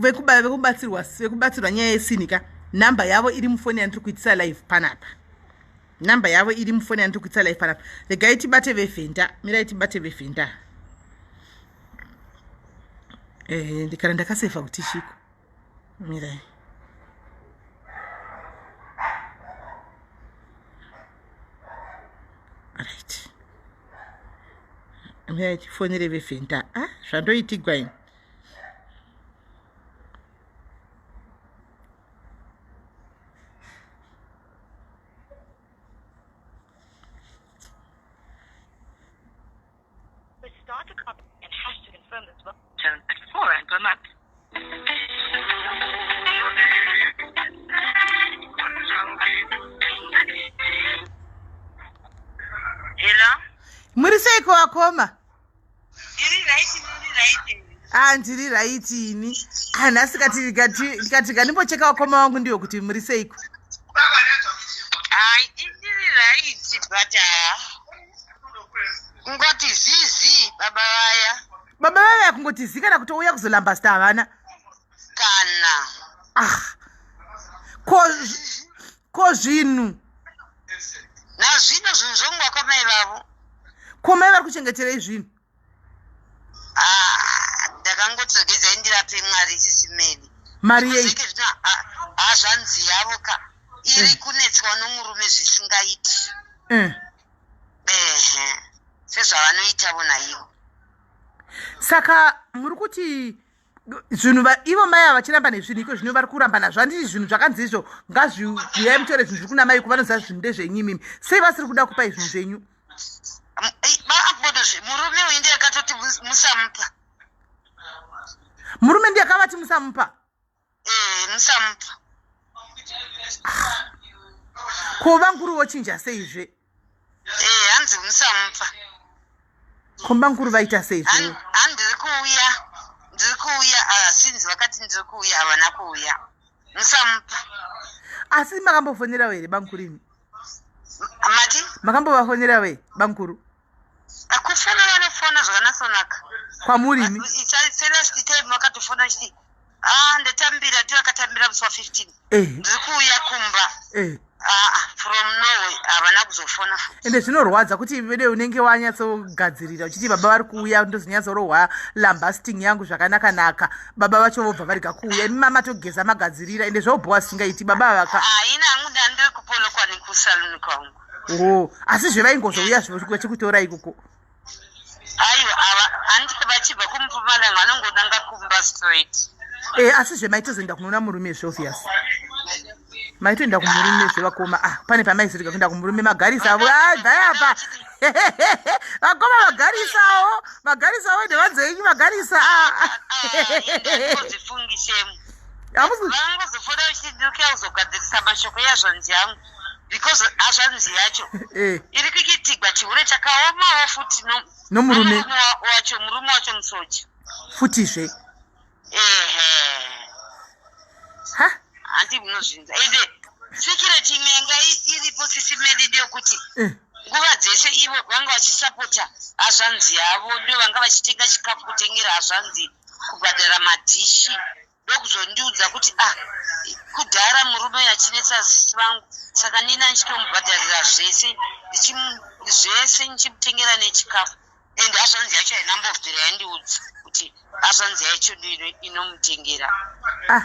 vekubatsirwa vekubatsirwa nyaya yesini ka namba yavo iri mufoni yandiri kuitisa live panapa namba yavo iri mufoni yandiri kuitisa live panapa regai tibate vevhenda mirai tibate vevhenda eh, ndikana ndakasevha kuti chiko mirai right mirai tifonere vevhenda ah zvandoitigwa ini Muri seiko vakoma? Ah, ndiri right ini. Ah, nhasi kati kati kandimbocheka vakoma vangu ndiyo kuti muri seiko? Ai, ndiri right but ah, kungoti zizi baba vaya. Baba vaya kungoti zi kana kutouya kuzolamba star havana. Kana. Ah. Ko ko zvinhu. Nazvino zvinhu zvongwa kwamai vavo. Ko mai vari kuchengeterei zvinhu? Ah, ndakangoti regedzai ndirape Mwari sisi Meli. Mari yei? Hazvanzi yavo ka iri eh. kunetswa nomurume zvisingaiti. Eh. Ehe. Sezvavanoitavo naivo. Saka muri kuti zvinhu ivo mai ava vachiramba nezvinhu iko zvino vari kuramba nazvo handiti zvinhu zvakanzi izvo ngazviuyai mutore zvinhu zviri kuna mai ku vanoziva zvinhu ndezvenyu imimi sei vasiri kuda kupai zvinhu zvenyu murume uyu ndiye akatoti musamupa murume ndiye akavati musamupa eh, musamupa ko vanguru vochinja seizve eh, hanzi musamupa ko banguru vaita seizve handiri kuuya ndiri kuuya ah, sinzi vakati ndiri kuuya havana kuuya musamupa asi makambofonerawo here banguru imi mati makambovafonerawo here banguru Kufona vanofona zvakanatsonaka kwamuri imi selast time vakatofona chiti ah ndatambira ti vakatambira musi wa 15 eh. ndiri kuuya kumba eh. ah, ah, from norway havana kuzofona futi ende zvinorwadza kuti vede unenge wanyatsogadzirira uchiti baba vari kuuya ndozonyatsorohwa lambasting yangu zvakanaka naka baba vacho vobva varega kuuya imi mamatogeza magadzirira ende zvobhowa zvisingaiti baba vaka haina hangu ndandiri kupolokwa nekusaluni kwangu Oh, asi zvevaingozouya vachikutora ikoko aiwa ava handiti vachibva kumpumalanga vanongonanga kumba straight e asi zvemaitozoenda kunoona murume zve obvious maitoenda kumurume zvevakoma ah pane pamaizorega kuenda kumurume magarisa avo ah, bvai apa vakoma magarisawo magarisawo ende vanzenyu magarisa ah. Vangozofona vachiti kuzogadzirisa mashoko yazvanzi yangu because hazvanzi yacho eh. iri kuitigwa chihure chakaomawo futi nomurume wacho murume wacho musoja futizve ehe ha handi munozvinza ende sikireti imwe yanga iripo sisi medi ndeyokuti eh. nguva dzese ivo vanga vachisapota hazvanzi yavo ndo vanga vachitenga chikafu kutengera hazvanzi kubhadhara madhishi ndokuzondiudza kuti ah kudhara murume uyu achinetsa sisi vangu saka nina ndichitomubhadharira zvese zvese ndichimutengera nechikafu and hazvanzi yacho haina mbobvira yandiudza kuti hazvanzi yacho ndo inomutengera ah.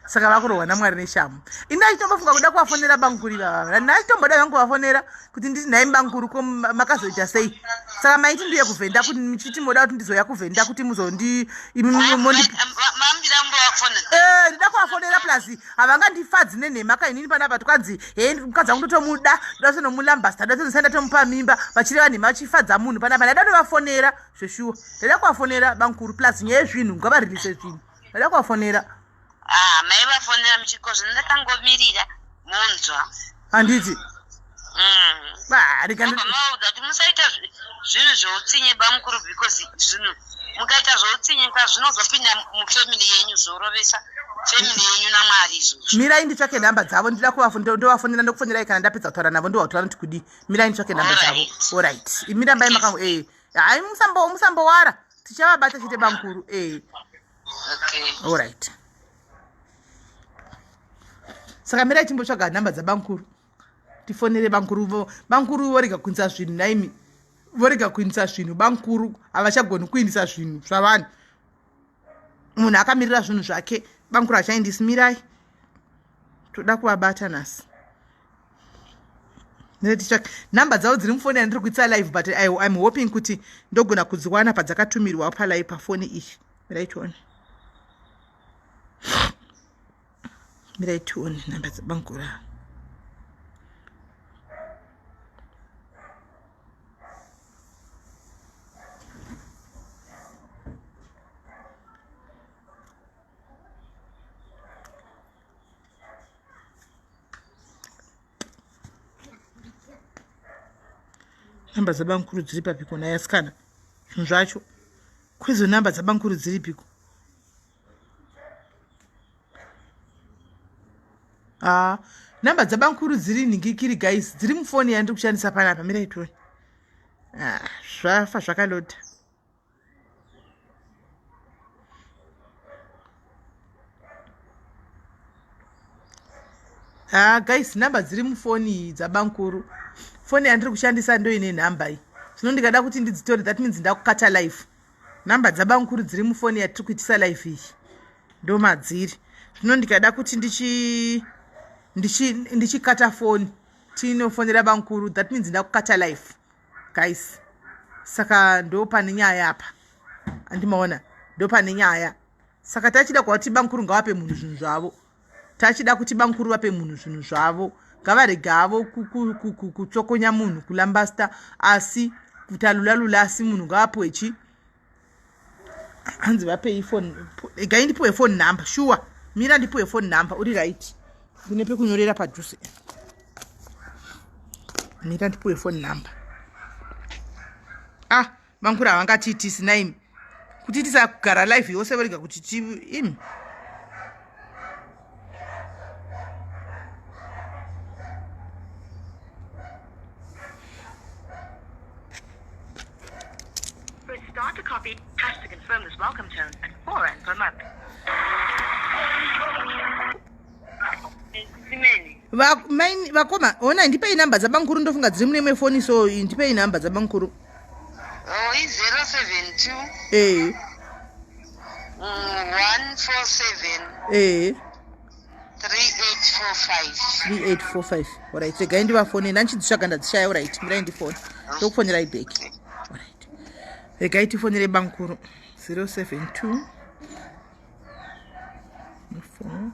Saka vakurohwa namwari neshamu. Ini ndachitombofunga kuda kuvafonera bamukuru ivava. Ndachitomboda vangu kuvafonera kuti nditi nhai bamukuru ko makazoita sei. Saka maiti ndiye kuvhenda kuti muchiti moda kuti ndizouya kuvhenda kuti muzondi imi mondi Eh, ndida kuvafonera plus havangandifadzi nenhema ka inini panapa twanzi he mukadzi wangu ndotomuda ndoda kutonomulambasta ndoda kutonosai ndatomupa mimba vachireva nhema vachifadza munhu panapa ndaida kutovafonera zveshuwa ndaida kuvafonera bamukuru plus nyaya yezvinhu ngavarilise zvinhu ndaida kuvafonera. Ah, maivafonera muchiko zvino ndakangomirira monzwa. Handiti. Mm. Maudza kuti musaita zvinhu zveutsinye bamukuru because zvinhu mukaita zveutsinye ka zvinozopinda mufamily yenyu zvorovesa family yenyu namwari izvozvo. Mirai nditsvake nhamba dzavo ndida kuvafonera ndokufonerai kana ndapedza kutaura navo ndovautaura kuti kudii. Mirai nditsvake nhamba dzavo. Alright. Imi rambai makango eh. Hayi musambo musambowara tichavabata chete bamukuru eh. Okay. Alright. Saka mirai timbotsvaga nhamba dzabamukuru. Tifonere bamukuru vo. Bamukuru vorega kuinisa zvinhu naimi. Vorega kuinisa zvinhu bamukuru havachagoni kuinisa zvinhu zvavanhu. Munhu akamirira zvinhu zvake bamukuru hachaindisi mirai. Toda kuvabata nhasi. Nhamba dzavo dziri mufoni yandiri kuitisa live but I'm hoping kuti ndogona kudziwana padzakatumirwa palive pafoni iyi. Mirai tione. Mirai tione nhamba dzabamukuru ava. Nhamba dzabamukuru dziri papiko nhai asikana? Zvinhu zvacho. Kwezo nhamba dzabamukuru dziripiko? Ah, nhamba dzabamukuru dziri nhingikiri guys, dziri mufoni yandiri kushandisa panapa. Mirai tione. Ah, zvafa zvakaloda. Ah, guys, nhamba dziri mufoni iyi dzabamukuru. Foni yandiri kushandisa ndoine nhamba iyi. Zvino ndikada kuti ndidzitore that means ndakukata life. Nhamba dzabamukuru dziri mufoni yatiri kuitisa life iyi ndomadziri. Zvino ndikada kuti ndichikata foni tinofonera bamukuru that means ndakukata life guys. Saka ndopane nyaya apa. Andimaona ndopane nyaya. Saka tachida kuti bamukuru ngavape munhu zvinhu zvavo. Tachida kuti bamukuru vape munhu zvinhu zvavo. Ngavarege havo kutsokonya munhu kulambasta asi kutalula-lula asi munhu ngavapiwe chi hanzi vapei phone regai ndipiwe phone number shuwa mira ndipiwe phone number uri right ndine pekunyorera padhuze mira ndipiwe phone number. Ah, bamukuru havangatiitisi naimi kutiitisa kugara live yose vorega kuti ti imi. Start to copy, has to confirm this welcome tone at 4 rand per month. Vakoma, ona ndipei nhamba dzabamukuru ndofunga dziri mune imwe foni so ndipei nhamba dzabamukuru. Oh, i 072. Eh. 147. Eh. 3845. 3845. Alright, regai ndivafone. Ndandichidzitsvaga ndadzishaya. Alright, mirai ndifone. Ndokufonerai back. Alright. Regai tifonere bamukuru. 072 4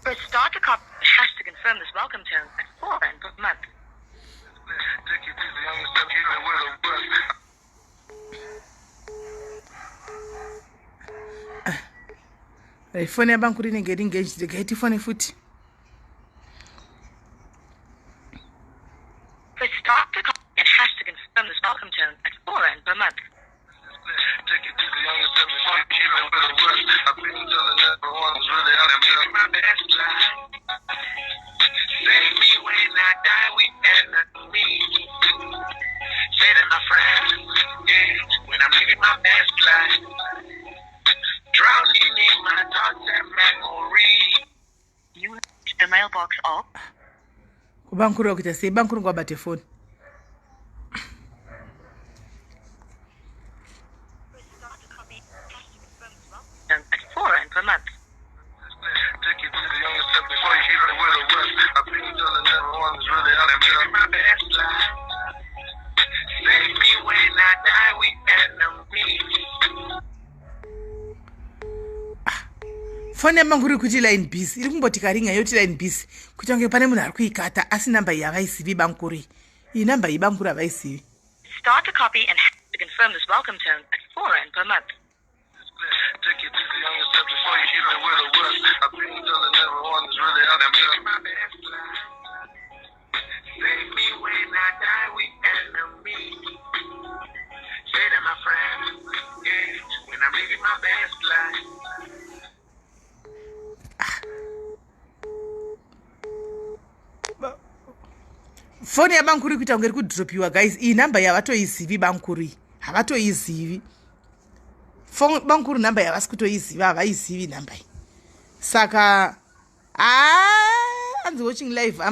Press start to copy hash to confirm this welcome tone at 4 rand per month. Foni yabankuru inenge iri engaged, regai tifone futi. Press start to copy and hash to confirm this welcome tone at 4 rand per month. Yeah, when I'm living my best life. Drowning in my thoughts and memory. You have reached the mailbox of Kubankuru kuita sei? Bankuru ngwabate foni. At R4 per month. Take it easy on yourself before you hit it with a rush. I've been telling everyone is really out. I'm living my best life. Save me when I die, we enemies. Foni yabankuru iri kuti line busy. Iri kumboti karinga yoti line busy, kuita kunge pane munhu ari kuikata, asi namba iyi havaizivi bankuru iyi. Iyi namba iyi bankuru havaizivi. Start to copy and to confirm this welcome tone at R4 per month. Take it easy on yourself before you hit it with a rush. I've been telling everyone is really out. I'm living my best life. Save me when I die, we enemies. Say to my friends, yeah, when I'm living my best life. Foni yabankuru iri kuita kunge iri kudropiwa, guys. Iyi namba iyi havatoizivi bankuru iyi, havatoizivi. Bankuru namba iyi havasi kutoiziva, havaizivi namba iyi. Saka anzi watching live.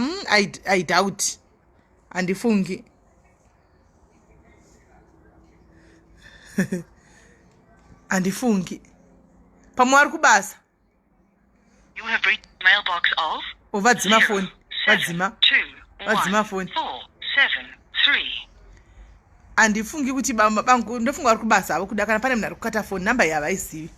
I doubt, handifungi, handifungi. Pamwe vari kubasa. You have reached the mailbox of O, vadzima foni, vadzima. 2 Vadzima 1 foni. 4 7 3. Handifungi kuti bangu, ndofunga vari kubasa havo kuda kana pane munhu ari kukata foni. Namba iyi havaizivi.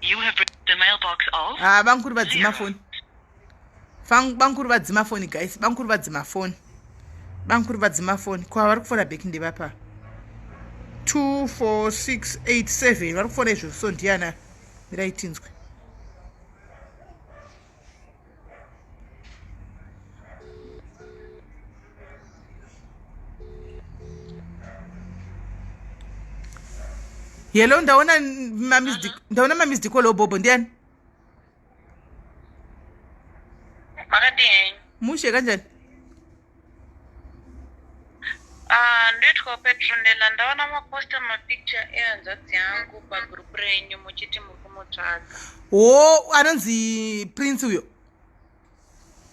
You have reached the mailbox of Ha, bankuru vadzima foni. Bankuru vadzima foni, guys. Bankuru vadzima foni, bankuru vadzima foni. Kwa vari kufona back ndevapa 24687 vari kufona izvozvo. So ndiana? Mirai tinzwe. Hello, ndaona ndaona mamissed call obobo. Ndiani? Makadini? Mushe, kanjani? Ah, ndoitwa Petronella. Ndaona maposta mapicture ehanzvadzi yangu pagroup renyu, muchiti muri kumutsvaga. Ho, anonzi Prince uyo?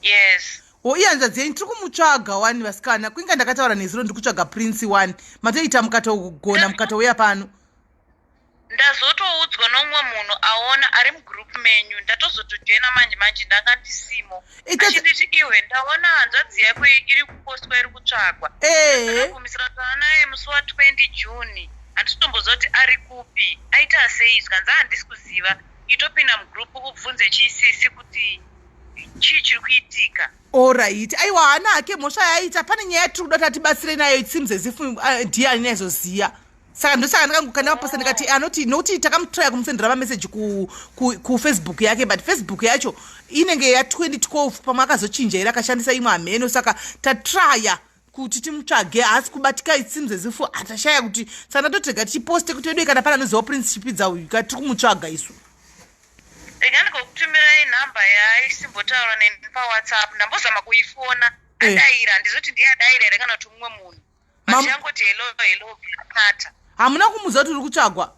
Yes. O, ihanzvadzi yenyu. Tiri kumutsvaga wani, vasikana. Kuinga ndakataura nezuro, ndiri kutsvaga Prince one. Matoita mukatogona mukatouya pano. Ndazotoudzwa nomumwe munhu aona ari mugroup menyu. Ndatozotojoina manje manje, ndanga ndisimo. Achinditi, "Iwe, ndaona hanzvadzi yako iri kupostwa, iri kutsvagwa." Gumisira taura naye musi wa20 June. Handisitomboziva kuti ari kupi, aita sei. Zvikanzi, "Handisi kuziva, itopinda mugroup ubvunze chiisisi kuti chii chiri kuitika." Alright, aiwa, haana hake mhosva yaaita. Pane nyaya yatiri kuda kuti atibatsire nayo. It seems as if ndiye anaizoziya. Saka ndosaka ndakangokanda maposta, ndikati anoti, nokuti takamutraya kumusendera mameseji kufacebook yake, but Facebook yacho inenge ya2012. Pamwe akazochinja here, akashandisa imwe, hameno. Saka tatraya kuti timutsvage, haasi kubatika. It seems as if hatashaya kuti, saka ndatotega tichiposte kuti vedu kana pane anoziva Prince Chipidza uyu, ka tiri kumutsvaga isu. Rega ndikokutumirai nhamba yaaisimbotaura neni paWhatsApp. Ndambozama kuifona, adaira. Handizoti ndiye adaira here kana kuti mumwe munhu, but yangoti hello, hello, kata. Hamuna kumuziva kuti uri kutsvagwa?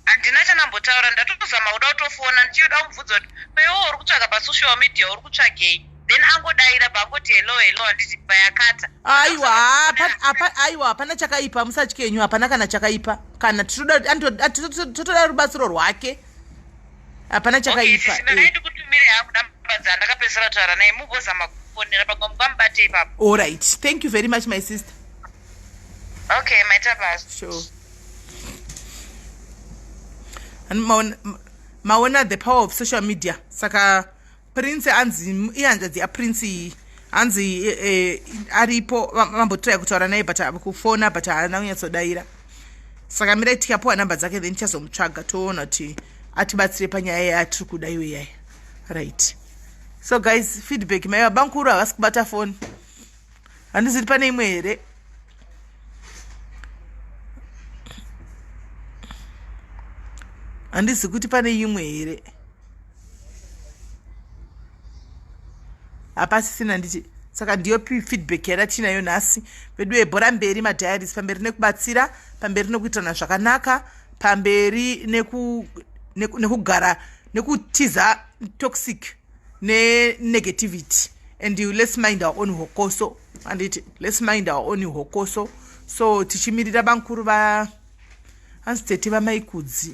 Handina chanambotaura. Ndatozama kuda kutofona, ndichida kubvunza kuti, "Paiwo uri kutsvaga pasocial media, uri kutsvagei?" Then angodaira, bangoti hello, hello, handiti, bayakata. Aiwa, aiwa, hapana chakaipa, musatyenyu. Hapana kana chakaipa kana totoda rubatsiro rwake. Hapana chakaipa. Ndikutumire hangu namba dzandakapedzisira kutaura naye, mugozama kufonera pamwe mungamubate ipapo. Alright, thank you very much, my sister. Okay, maita basa. Sure. And maona the power of social media. Saka Prince anzi ihanzvadzi yaPrince iyi, hanzi aripo. Vambotraya kutaura naye, but kufona, but haana kunyatsodaira. Saka mirai tikapiwa namba dzake, then tichazomutsvaga, toona kuti atibatsire panyaya yatiri kuda iwe yaya. Right, so guys, feedback maiva. Bankuru havasi kubata foni. Handiziti pane imwe here? Handizi kuti pane imwe here? Hapasisina. Nditi Saka ndiyo feedback yadatinayo nhasi vedu yebhora mberi madiaries, pamberi nekubatsira, pamberi nekuitirana zvakanaka, pamberi nekugara nekutiza toxic nenegativity. And let's mind our own hokoso, anditi? Let's mind our own hokoso. So tichimirira bankuru va hanzi tete vamaikudzi,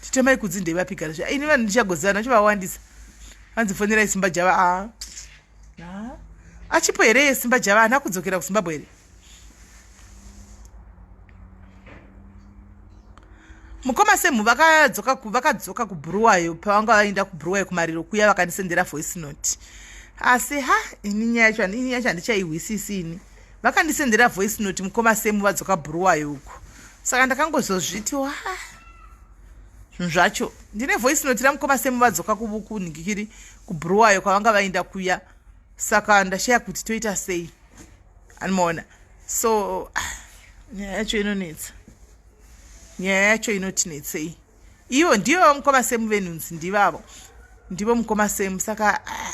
tete maikudzi ndevapigara zve ini vanhu ndichagozana vachavawandisa. Hanzi fonerai Simba Java. A achipo here Simba Java? Haana kudzokera kuZimbabwe here? Mukoma Semu vakadzoka kuBhuruwayo. Pavanga vaenda kuBhuruwayo kumariro kuya, vakandisendera voice note, asi ha, ini nyaya yacho, ini yacho handichaihwisisi ini. Vakandisendera voice note mukoma Semu vadzoka Bhuruwayo uko, saka ndakangozozviti wa zvinhu zvacho. Ndine voice note ramukoma Semu vadzoka kunhingikiri kuBhuruwayo kwavanga vaenda kuya, saka ndashaya kuti toita sei, anomaona. So nyaya yacho inonetsa, nyaya yacho inotinetsei. Ivo ndivo mukoma Semu venhunzi, ndivavo, ndivo mukoma Semu. Saka ah.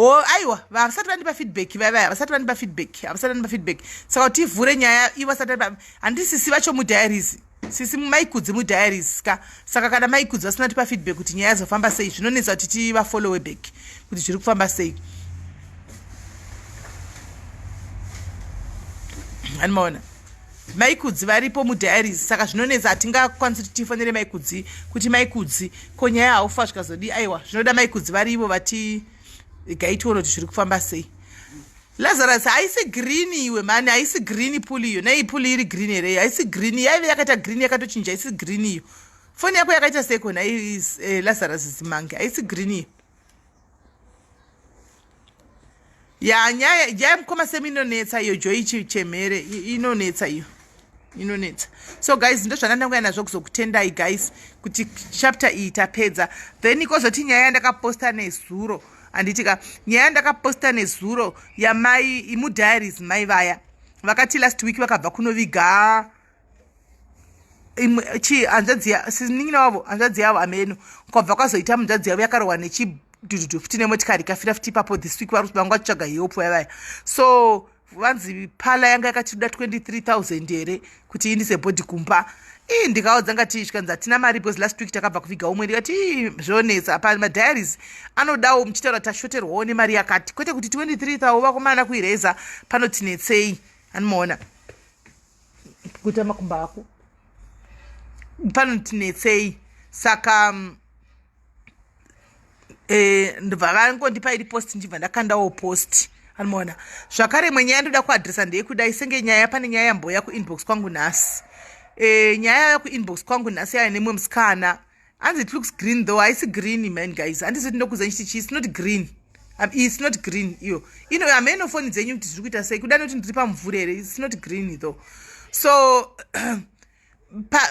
O aiwa, vasati vandipa feedback vavaya, vasati vandipa feedback, havasati vandipa feedback. Saka kuti tivhure nyaya ivo vasati, handisisi vacho mudiaries, sisi Maikudzi mudiaries ka. Saka kana Maikudzi vasina tipa feedback kuti nyaya yazofamba sei, zvinonetsa kuti tivafollowe back kuti zviri kufamba sei, animaona. Maikudzi varipo mudiaries, saka zvinonetsa, hatingakwanisi kuti tifonere Maikudzi kuti Maikudzi ko nyaya haufa zvikazodii. Aiwa, zvinoda Maikudzi varivo vati gaitione kuti zviri kufamba sei. Lazarus, haisi green iwe mani, haisi green pool iyo. Nei pool iri green here? Haisi green, yaive yakaita green, yakatochinja, haisi green iyo. Foni yako yakaita seko nhai, Lazarus Zimange? Haisi green iyo. Ya, nyaya yamukoma Semi inonetsa iyo. Joy Chemhere, inonetsa iyo, inonetsa. So guys, ndo zvandandangouya nazvo kuzokutendai guys kuti chapter iyi tapedza. Then kozoti nyaya yandakaposta nezuro, handiti ka? Nyaya yandakaposta nezuro yamai imudiaries, mai vaya vakati last week vakabva kunoviga chi hanzvadzi, sinin'ina wavo, hanzvadzi yavo ameno, kwabva kwazoita munzvadzi yavo yakarohwa nechidhudhudhu futi nemotikari, ikafira futi ipapo. This week vari kuti vanga vachitsvaga help vaya. So vanzi pala yanga yakatinoda 23 000 here kuti iindise body kumba. Ii, ndikaudza ngati zvikanzi hatina mari because last week takabva kuviga umwe. Ndikati ii, zvonetsa pa madiaries anodawo muchitaura tashoterwawo nemari yakati, kwete kuti 23 000 vakomana kuireza panotinetsei, anomaona kuita makumba ako panotinetsei. Saka ndobva vangondipa iri post, ndibva ndakandawo post, anomaona. Zvakare imwe nyaya ndoda kuadresa ndeyekudai senge nyaya, pane nyaya yamboya kuinbox kwangu nhasi. Nyaya yakuinbox kwangu nhasi yaya nemumwe musikana, hanzi it looks green though. Haisi green man guys, handisi ndinokuza nchiti chii, it's not green. It's not green iyo ino. Hameno foni dzenyu kuti zviri kuita sei, kuda nekuti ndiri pamvuri here. It's not green though. So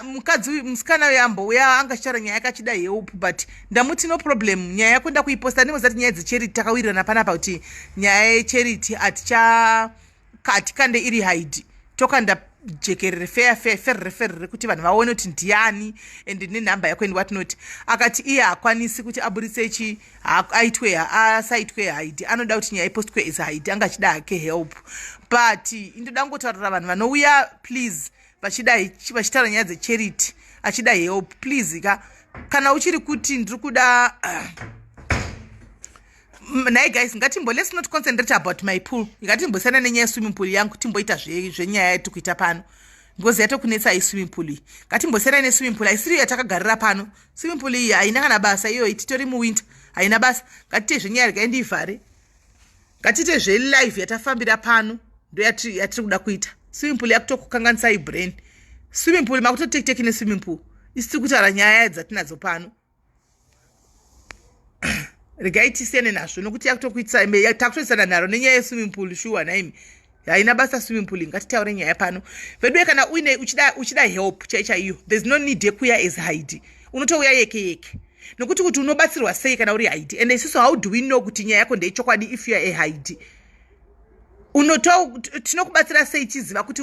mukadzi, musikana uyo ambouya anga achitaura nyaya yake achida help, but ndamuti no problem, nyaya yako ndakuiposta. Ndingozati nyaya dzecharity takawirirana panapa kuti nyaya yecharity haticha hatikande iri hide, tokanda jekerere feya ferere ferere kuti vanhu vaone kuti ndiani and nenhamba yako and what not. Akati iye haakwanisi kuti aburitse chi aitwe asaitwe hide, anoda kuti nyaya ipostwe as hide, anga achida hake help. But indoda kungotaurira vanhu vanouya, please, vachida vachitaura nyaya dzecharity achida help, please ka, kana uchiri kuti ndiri kuda nhai guys, ngatimbo let's not concentrate about my pool, ngatimbosiyana nenyaya yeswimming pool yangu, timboita zvenyaya yatiri kuita pano because yatokunetsai swimming pool iyi. Ngatimbosiyana neswimming pool, haisiri yatakagarira pano. Swimming pool iyi haina kana basa iyoyi, titori muwinter, haina basa. Ngatiite zvenyaya, regai ndiivhare. Ngatiite zvelive yatafambira pano, ndo yatiri kuda kuita. Swimming pool yakutokukanganisai brain, swimming pool makutotekiteki neswimming pool, isi tiri kutaura nyaya dzatinadzo pano. Regai tisiyane nazvo nokuti yakutokuitisa takutoisana naro nenyaya yeswimming pool. Shuwa naimi, haina basa swimming pool, ngatitaure nyaya pano veduwe. Kana uine uchida help chai chaiyo, there's no need yekuya as hide, unotouya yeke yeke nokuti kuti unobatsirwa sei kana uri hide? And isusu, how do we know kuti nyaya yako ndeyechokwadi if you are a hide? Unoto tinokubatsira sei tiziva kuti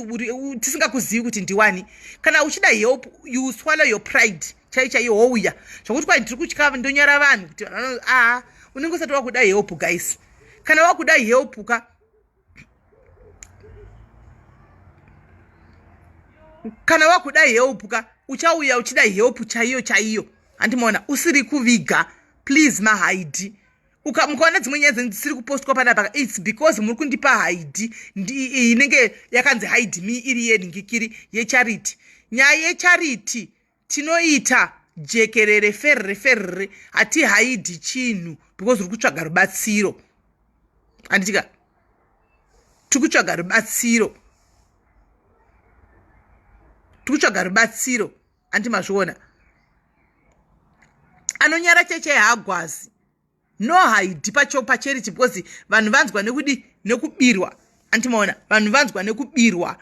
tisingakuzivi kuti ndiwani? Kana uchida help, you swallow your pride. Chai chaiyo wouya zvokuti kwai ndiri kutya, ndonyara vanhu kuti vanhu aa, unenge usati wakuda help. Guys, kana wakuda help ka, kana wakuda help ka, uchauya uchida help chaiyo chaiyo, handimaona usiri kuviga. Please, mahide. Mukaona dzimwe nyaya dzenyu dzisiri kupostwa panapa, it's because muri kundipa hide inenge yakanzi "hide me", iri yenhingikiri yecharity. Nyaya yecharity tinoita jekerere, ferere ferere, hatihaidhi chinhu because uri kutsvaga rubatsiro, handitika? Tiri kutsvaga rubatsiro, tiri kutsvaga rubatsiro, handi mazviona? Anonyara cheche haagwazi. No hide pacho pacharity, because vanhu vanzwa nekudi nekubirwa, andimaona? Vanhu vanzwa nekubirwa,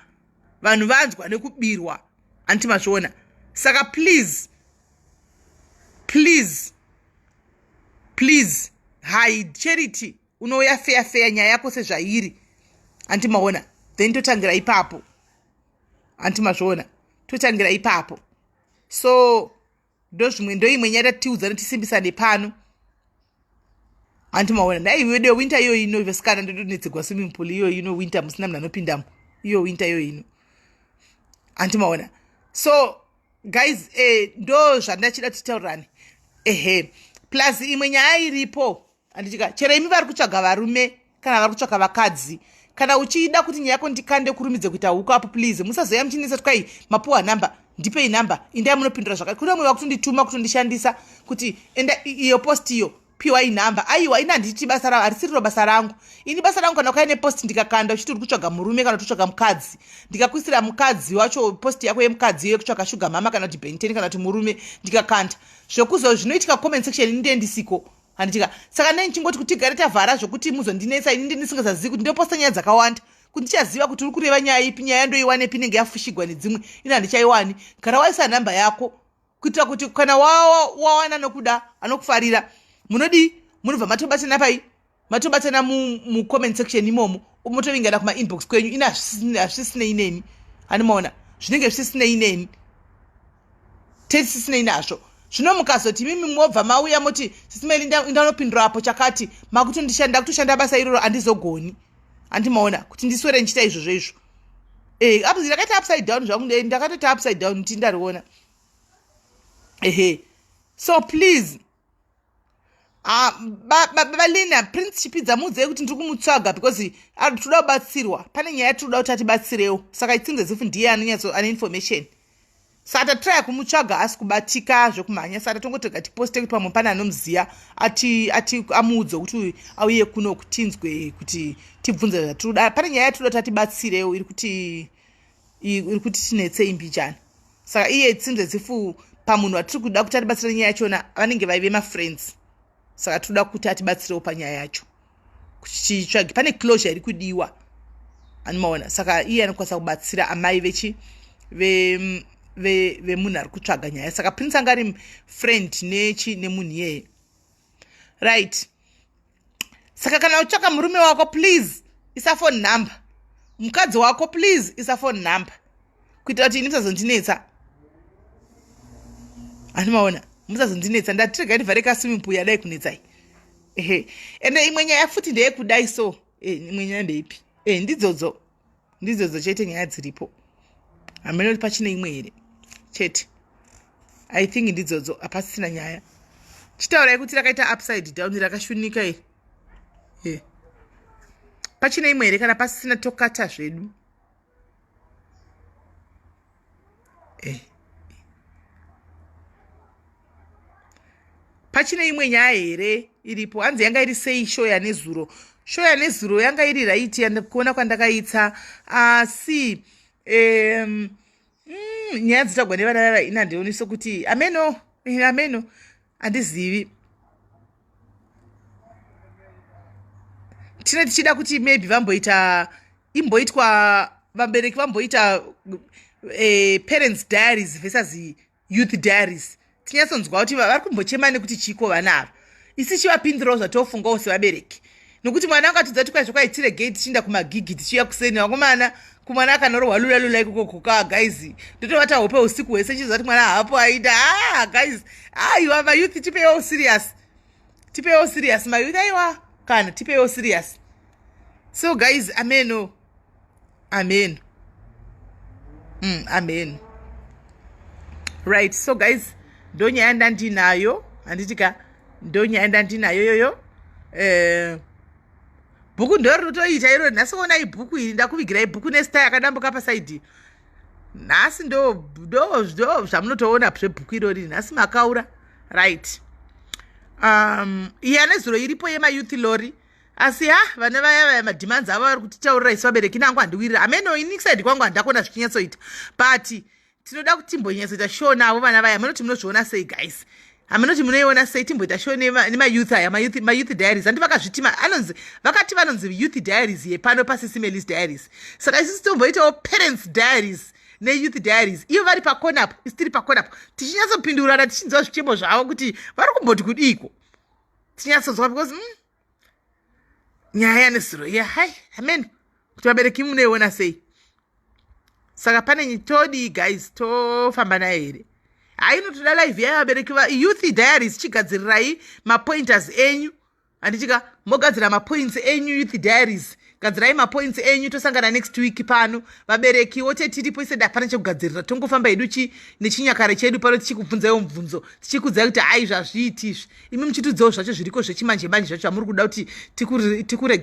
vanhu vanzwa nekubirwa, anti mazviona? Saka please, please, please, hide charity. Unouya feya feya nyaya yako sezvairi, anti maona? Then totangira ipapo, anti mazviona? Totangira ipapo. So ndozvimwe, ndoimwe nyaya tatiudzana, tisimbisane pano, hanti maona? Ndai vedu winter iyo ino, vasikana, ndodonetsegwa swimming pool iyo ino winter, musina munhu anopindamo iyo winter iyo ino, hanti maona? So guys, ndo zvandachida titaurirane. Ehe, plus imwe nyaya iripo, handitika? Chero imi vari kutsvaga varume kana vari kutsvaga vakadzi, kana uchida kuti nyaya yako ndikande, kurumidze kuita huku apo, please musazoya muchinetsa kuti kwai mapuwa nhamba, ndipei nhamba, indai munopindura zvakati. Kune vamwe vakutondituma, kutondishandisa kuti enda iyo post iyo, piwai nhamba. Aiwa, ini handiti basa ravo, harisiriro basa rangu. Ini basa rangu, kana ukai nepost ndikakanda uchiti uri kutsvaga murume kana kuti kutsvaga mukadzi, ndikakuisira mukadzi wacho post yako yemukadzi iyo yekutsvaga sugar mama kana kuti benten kana kuti murume, ndikakanda zvekuzo zvinoitika comment section, ini ndiye ndisiko, handitika? Saka nei ndichingoti kuti tigare tavhara zvokuti muzondinetsa ini ndisingazazivi kuti ndoposta nyaya dzakawanda, kuti ndichaziva kuti uri kureva nyaya ipi, nyaya ndoiwanepi inenge yafushigwa nedzimwe, ini handichaiwani. Gara waisa nhamba yako kuitira kuti kana wawana nokuda anokufarira, munodii? Munobva matobatana pai, matobatana mucomment section imomo, motovingana kumainbox kwenyu. Ini hazvisinei neni, handimaona? Zvinenge zvisisinei neni, tesisinei nazvo. Zvino mukazoti mimi mobva mauya moti, "Sisi Meli, ndanopindura apo chakati," makutondishanda, kutoshanda basa iroro handizogoni, handimaona? Kuti ndiswere ndichiita izvozvo izvo. Ndakaita upside down zvangu, ndakatoita upside down kuti ndariona. Ehe, so please, balina Prince Chipidza, muudzei kuti ndiri kumutsvaga because toda kubatsirwa. Pane nyaya tinoda kuti atibatsirewo. Saka it seems as if ndiye anonyatso ane information, saka tatraya kumutsvaga asi kubatika zvekumhanya. Saka tatongotega tiposte kuti pamwe pane anomuziva, ati amuudze kuti auye kuno kutinzwe, kuti tibvunze zvatinoda. Pane nyaya yatinoda kuti atibatsirewo iri kuti tinetsei mbijana. Saka iye, it seems as if pamunhu watiri kuda kuti atibatsire nyaya yachona, vanenge vaive mafriends. Saka tinoda kuti atibatsirewo panyaya yacho kuti titsvage, pane closure iri kudiwa, anomaona? Saka iye anokwanisa kubatsira amai vechi vemunhu ari kutsvaga nyaya. Saka Prince anga ari friend nechi nemunhu iyeye, right? Saka kana uchitsvaka murume wako, please isa phone number. Mukadzi wako, please isa phone number, kuitira kuti ini musazondinetsa, handimaona? Musazondinetsa. Ndatirega ndivhare kaswimming pool yadai kunetsai. Ehe, ende imwe nyaya futi ndeyekudai. So imwe nyaya ndeipi? Ndidzodzo, ndidzodzo chete nyaya dziripo. Hamene kuti pachine imwe here chete. I think ndidzodzo, hapasisina nyaya. Chitaurai kuti rakaita upside down, rakashunika iri. Pachine imwe here? Kana pasisina, tokata zvedu. Pachine imwe nyaya here iripo? Hanzi yanga iri sei show yanezuro? Show yanezuro yanga iri right kuona kwandakaitsa, asi nyaya dzitagwa nevana vava ina handioni sokuti ameno, ameno, handizivi. Tine tichida kuti maybe vamboita, imboitwa, vabereki vamboita parents diaries versus youth diaries, tinyatsonzwa kuti vari kumbochema nekuti chiko vana ava. Isi chivapindirawo zvatofungawo sevabereki, nokuti mwana angatudza kuti kwaizvo kwaitiregei tichiinda kumagigi, tichiuya kuseni, vakomana Kumwana akanorohwa lula lula ikoko kuka, guys, ndotovata hope usiku hwese chiziva kuti mwana hapo aida. Ah, guys, aiwa, mayouth, tipeiwo serious, tipeiwo serious mayouth. Aiwa, kana tipeiwo serious. So guys, ameno, amen, amen. Right, so guys, ndonyaya ndandinayo, handiti ka? Ndonyaya ndandinayo yoyo. Bhuku ndo rinotoita iro nhasi. Onai bhuku iri, ndakuvigirai bhuku nestar yakadambuka paside. Nhasi ndo ndo ndo zvamunotoona zvebhuku irori nhasi makaura. Right, iya nezuro iripo yemayouth lori, asi ha, vana vaya vaya, mademands avo vari kutitaurira isu vabereki nangu handiwirira. Ameno, ini side kwangu handakona zvichinyatsoita, but tinoda kuti timbonyatsoita show navo vana vaya. Munoti munozviona sei, guys? Hamunoti munoiona sei? Timboita show nemayouth aya, mayouth diaries. Handi vakazvitima anonzi, vakati vanonzi youth diaries yepano paSisi Melly's Diaries. Saka isusu tomboitawo parents diaries neyouth diaries. Ivo vari pakonapo, isu tiri pakonapo, tichinyatsopindurana, tichinzwa zvichemo zvavo kuti vari kumboti kudiko, tinyatsonzwa, because nyaya yanesuro iya, hai, amen, kuti vabereki munoiona sei? Saka pane todii, guys? Tofamba naye here? Hai, inotoda live yayo. Vabereki, youth diaries, chigadzirirai mapointers enyu, handitika? Mogadzira mapoints enyu. Youth diaries, gadzirai mapoints enyu. Tosangana next week pano. Vabereki wote tiripo, isedi hapana chekugadzirira, tongofamba hedu chi nechinyakare chedu pano, tichikubvunzaiwo mubvunzo, tichikudzai kuti hai, zvazviiti izvi, imi muchitudzawo zvacho zviriko zvechimanje manje zvacho zvamuri kuda kuti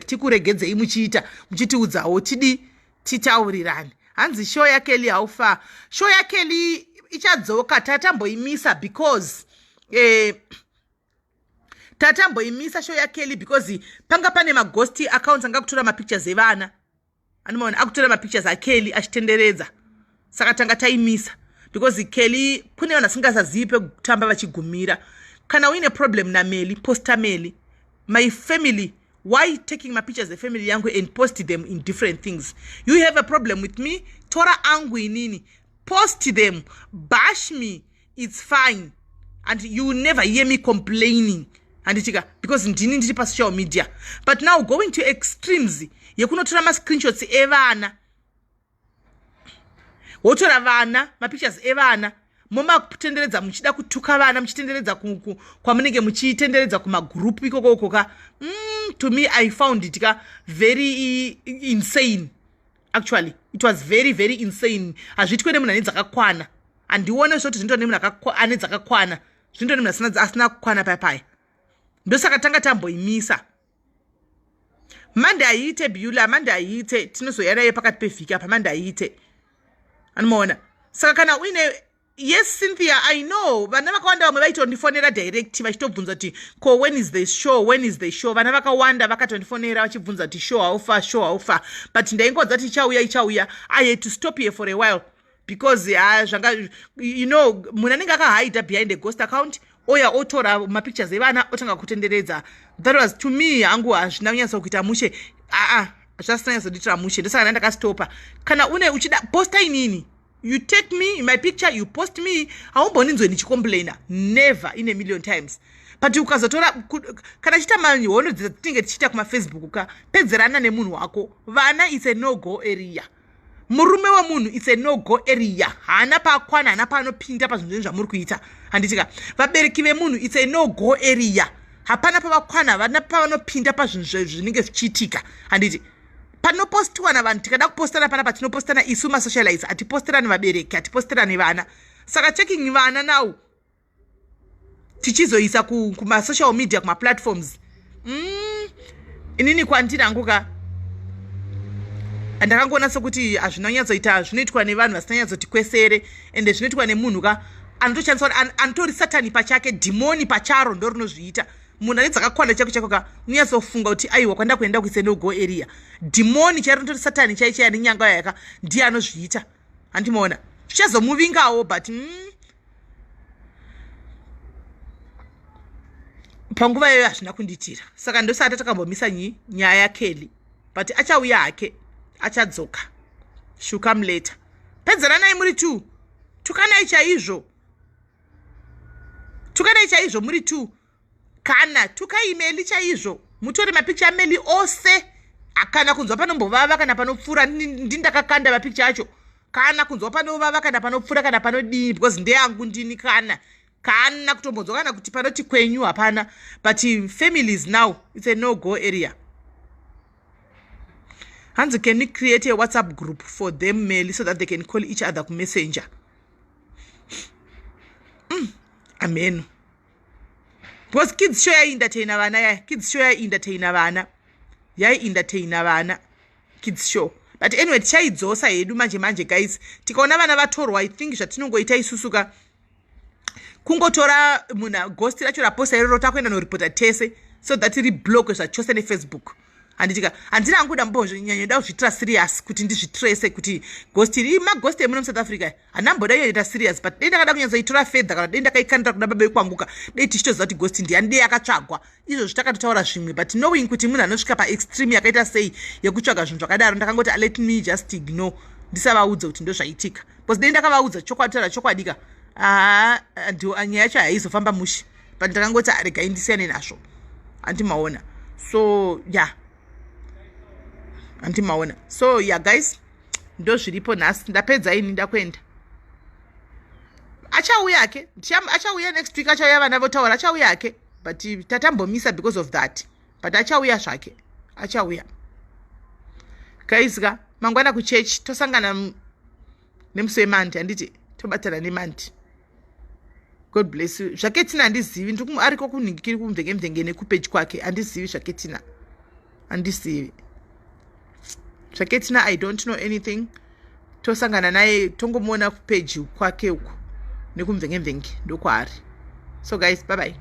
tikuregedzei muchiita, muchitiudzawo tidi titaurirane. Hanzi show yaKelly how far? Show yaKelly ichadzoka. Tatamboimisa because tatamboimisa show yaKelly because panga pane maghost accounts anga kutora mapictures evana. Anomaona akutora mapictures aKelly achitenderedza, saka tanga taimisa because Kelly kune vanhu vasingasazivi pekutamba vachigumira. Kana uine problem naMelly, posta Melly. My family, why taking mapictures efamily yangu and post them in different things? You have a problem with me, tora angu inini, post them, bash me, it's fine, and you will never hear me complaining, handitika? Because ndini ndiri pasocial media. But now going to extremes yekunotora mascreenshots evana, wotora vana, mapictures evana, momatenderedza muchida kutuka vana, muchitenderedza kwamunenge muchitenderedza kumagroup ikoko uko ka. To me, I found it ka very insane. Actually, it was very, very insane. Hazviitwe nemunhu ane dzakakwana. Handione zvoti zvinoitwa nemunhu ane dzakakwana, zvinoitwa nemunhu asina kukwana paya paya. Ndosaka tanga tamboimisa. Mande haiite, Bula, mande haiite. Tinozoya naye pakati pevhiki apa. Mande haiite, anomaona. Saka kana uine, yes, Cynthia, I know vana vakawanda, vamwe vaitondifonera direct vachitobvunza kuti ko when is the show, when is the show? Vana vakawanda vakatondifonera vachibvunza kuti show how far, show how far? But ndaingodza kuti ichauya, ichauya. I had to stop here for a while because zvanga, munhu anenge akahaida behind a ghost account, oya otora mapictures evana, otanga kutenderedza. That was, to me hangu, hazvina kunyatsa kuita mushe. Aa, zvasina nyatsodiitira mushe, ndosaka ndandakastopa. Kana une uchida, posta inini. You take me, my picture, you post me, haumbondinzwe ndichicomplaina, never in a million times. But ukazotora, kana chiita mahono dzatinenge tichiita kumafacebook ka, pedzerana nemunhu wako. Vana, it's a no go area. Murume wemunhu, it's a no go area. Haana paakwana, haana paanopinda pazvinhu zvenyu zvamuri kuita, handitika? Vabereki vemunhu, it's a no go area. Hapana pavakwana, havana pavanopinda pazvinhu zvinenge zvichiitika, handiti? Panopostiwa navanhu, tikada kupostana panapa, tinopostana isu masocialites, hatiposterani vabereki, hatiposterani vana. Saka taking vana now tichizoisa kumasocial media, kumaplatforms, inini kwandiri hangu ka, ndakangoona sekuti hazvina kunyatsoita. Zvinoitwa nevanhu vasina nyatsoti kwesere, ende zvinoitwa nemunhu ka anotoshandisa, anotori satani pachake, dhimoni pacharo ndo rinozviita. Munhu ane dzakakwana chako chako ka, unonyatsofunga kuti aiwa, kwanda kuenda kuise no go area. Dhimoni chairo, rinotori satani chai chai, ane nyanga yaka, ndiye anozviita, handimaona? Zvichazomuvingawo, but panguva iyoyo hazvina kundiitira. Saka ndosaka tatakambomisa nyaya yaKelly, but achauya hake, achadzoka. She'll come later. Pedzeranai muri two, tukanai chaizvo, tukanai chaizvo muri two. Kana tukai Melly chaizvo, mutore mapicha aMelly ose. Kana kunzwa panombovava kana panopfuura, ndindakakanda mapicture acho. Kana kunzwa panovava kana panopfuura kana panodii, because ndeyangu ndini. Kana kutombonzwa kana kuti panoti kwenyu hapana. But families now, it's a no go area. Hanzi, "Can you create a WhatsApp group for them, Meli, so that they can call each other kumessenger?" Ameno, because kids show yaientertaina vana yaya. Kids show yaientertaina vana, yaientertaina vana kids show. But anyway, tichaidzosa hedu manje manje, guys. Tikaona vana vatorwa, I think zvatinongoita isusu ka, kungotora munhu ghost racho raposta iroro, takuenda noripota tese so that riblockwe zvachose neFacebook, handitika? Handina hangu dambonyanyoda kuzviitira serious kuti ndizvitrace kuti ghost iri maghost emuno muSouth Africa. Handamboda kunyanyoita serious, but dei ndakada kunyatsoitora fedha, kana dei ndakaikandira kuda baba vekwanguka, dei tichitoziva kuti ghost ndiani, dei akatsvagwa. Izvozvi takatotaura zvimwe, but knowing kuti munhu anosvika paextreme yakaita sei yekutsvaga zvinhu zvakadaro, ndakangoti, "Let me just ignore," ndisavaudza kuti ndo zvaitika, because dei ndakavaudza chokwadi, taura chokwadika, haa, nyaya yacho haizofamba mushe. But ndakangoti, "Regai ndisiyane nazvo." Handimaona? So yeah, handimaona? So yeah, guys, ndo zviripo nhasi. Ndapedza ini, ndakuenda. Achauya ake, achauya next week, achauya vana votaura, achauya ake, but tatambomisa because of that, but achauya zvake, achauya. Guys ka, mangwana kuchechi tosangana nemusi weMonday, handiti? Tobatana neMonday. God bless you. Zvaketina handizivi, ariko kunhingikiri kumvenge mvenge nekupeji kwake. Handizivi zvaketina, handizivi zvaketina. I don't know anything. Tosangana naye, tongomuona kupeji kwake uko nekumvenge mvenge, ndokwaari. So guys, bye bye.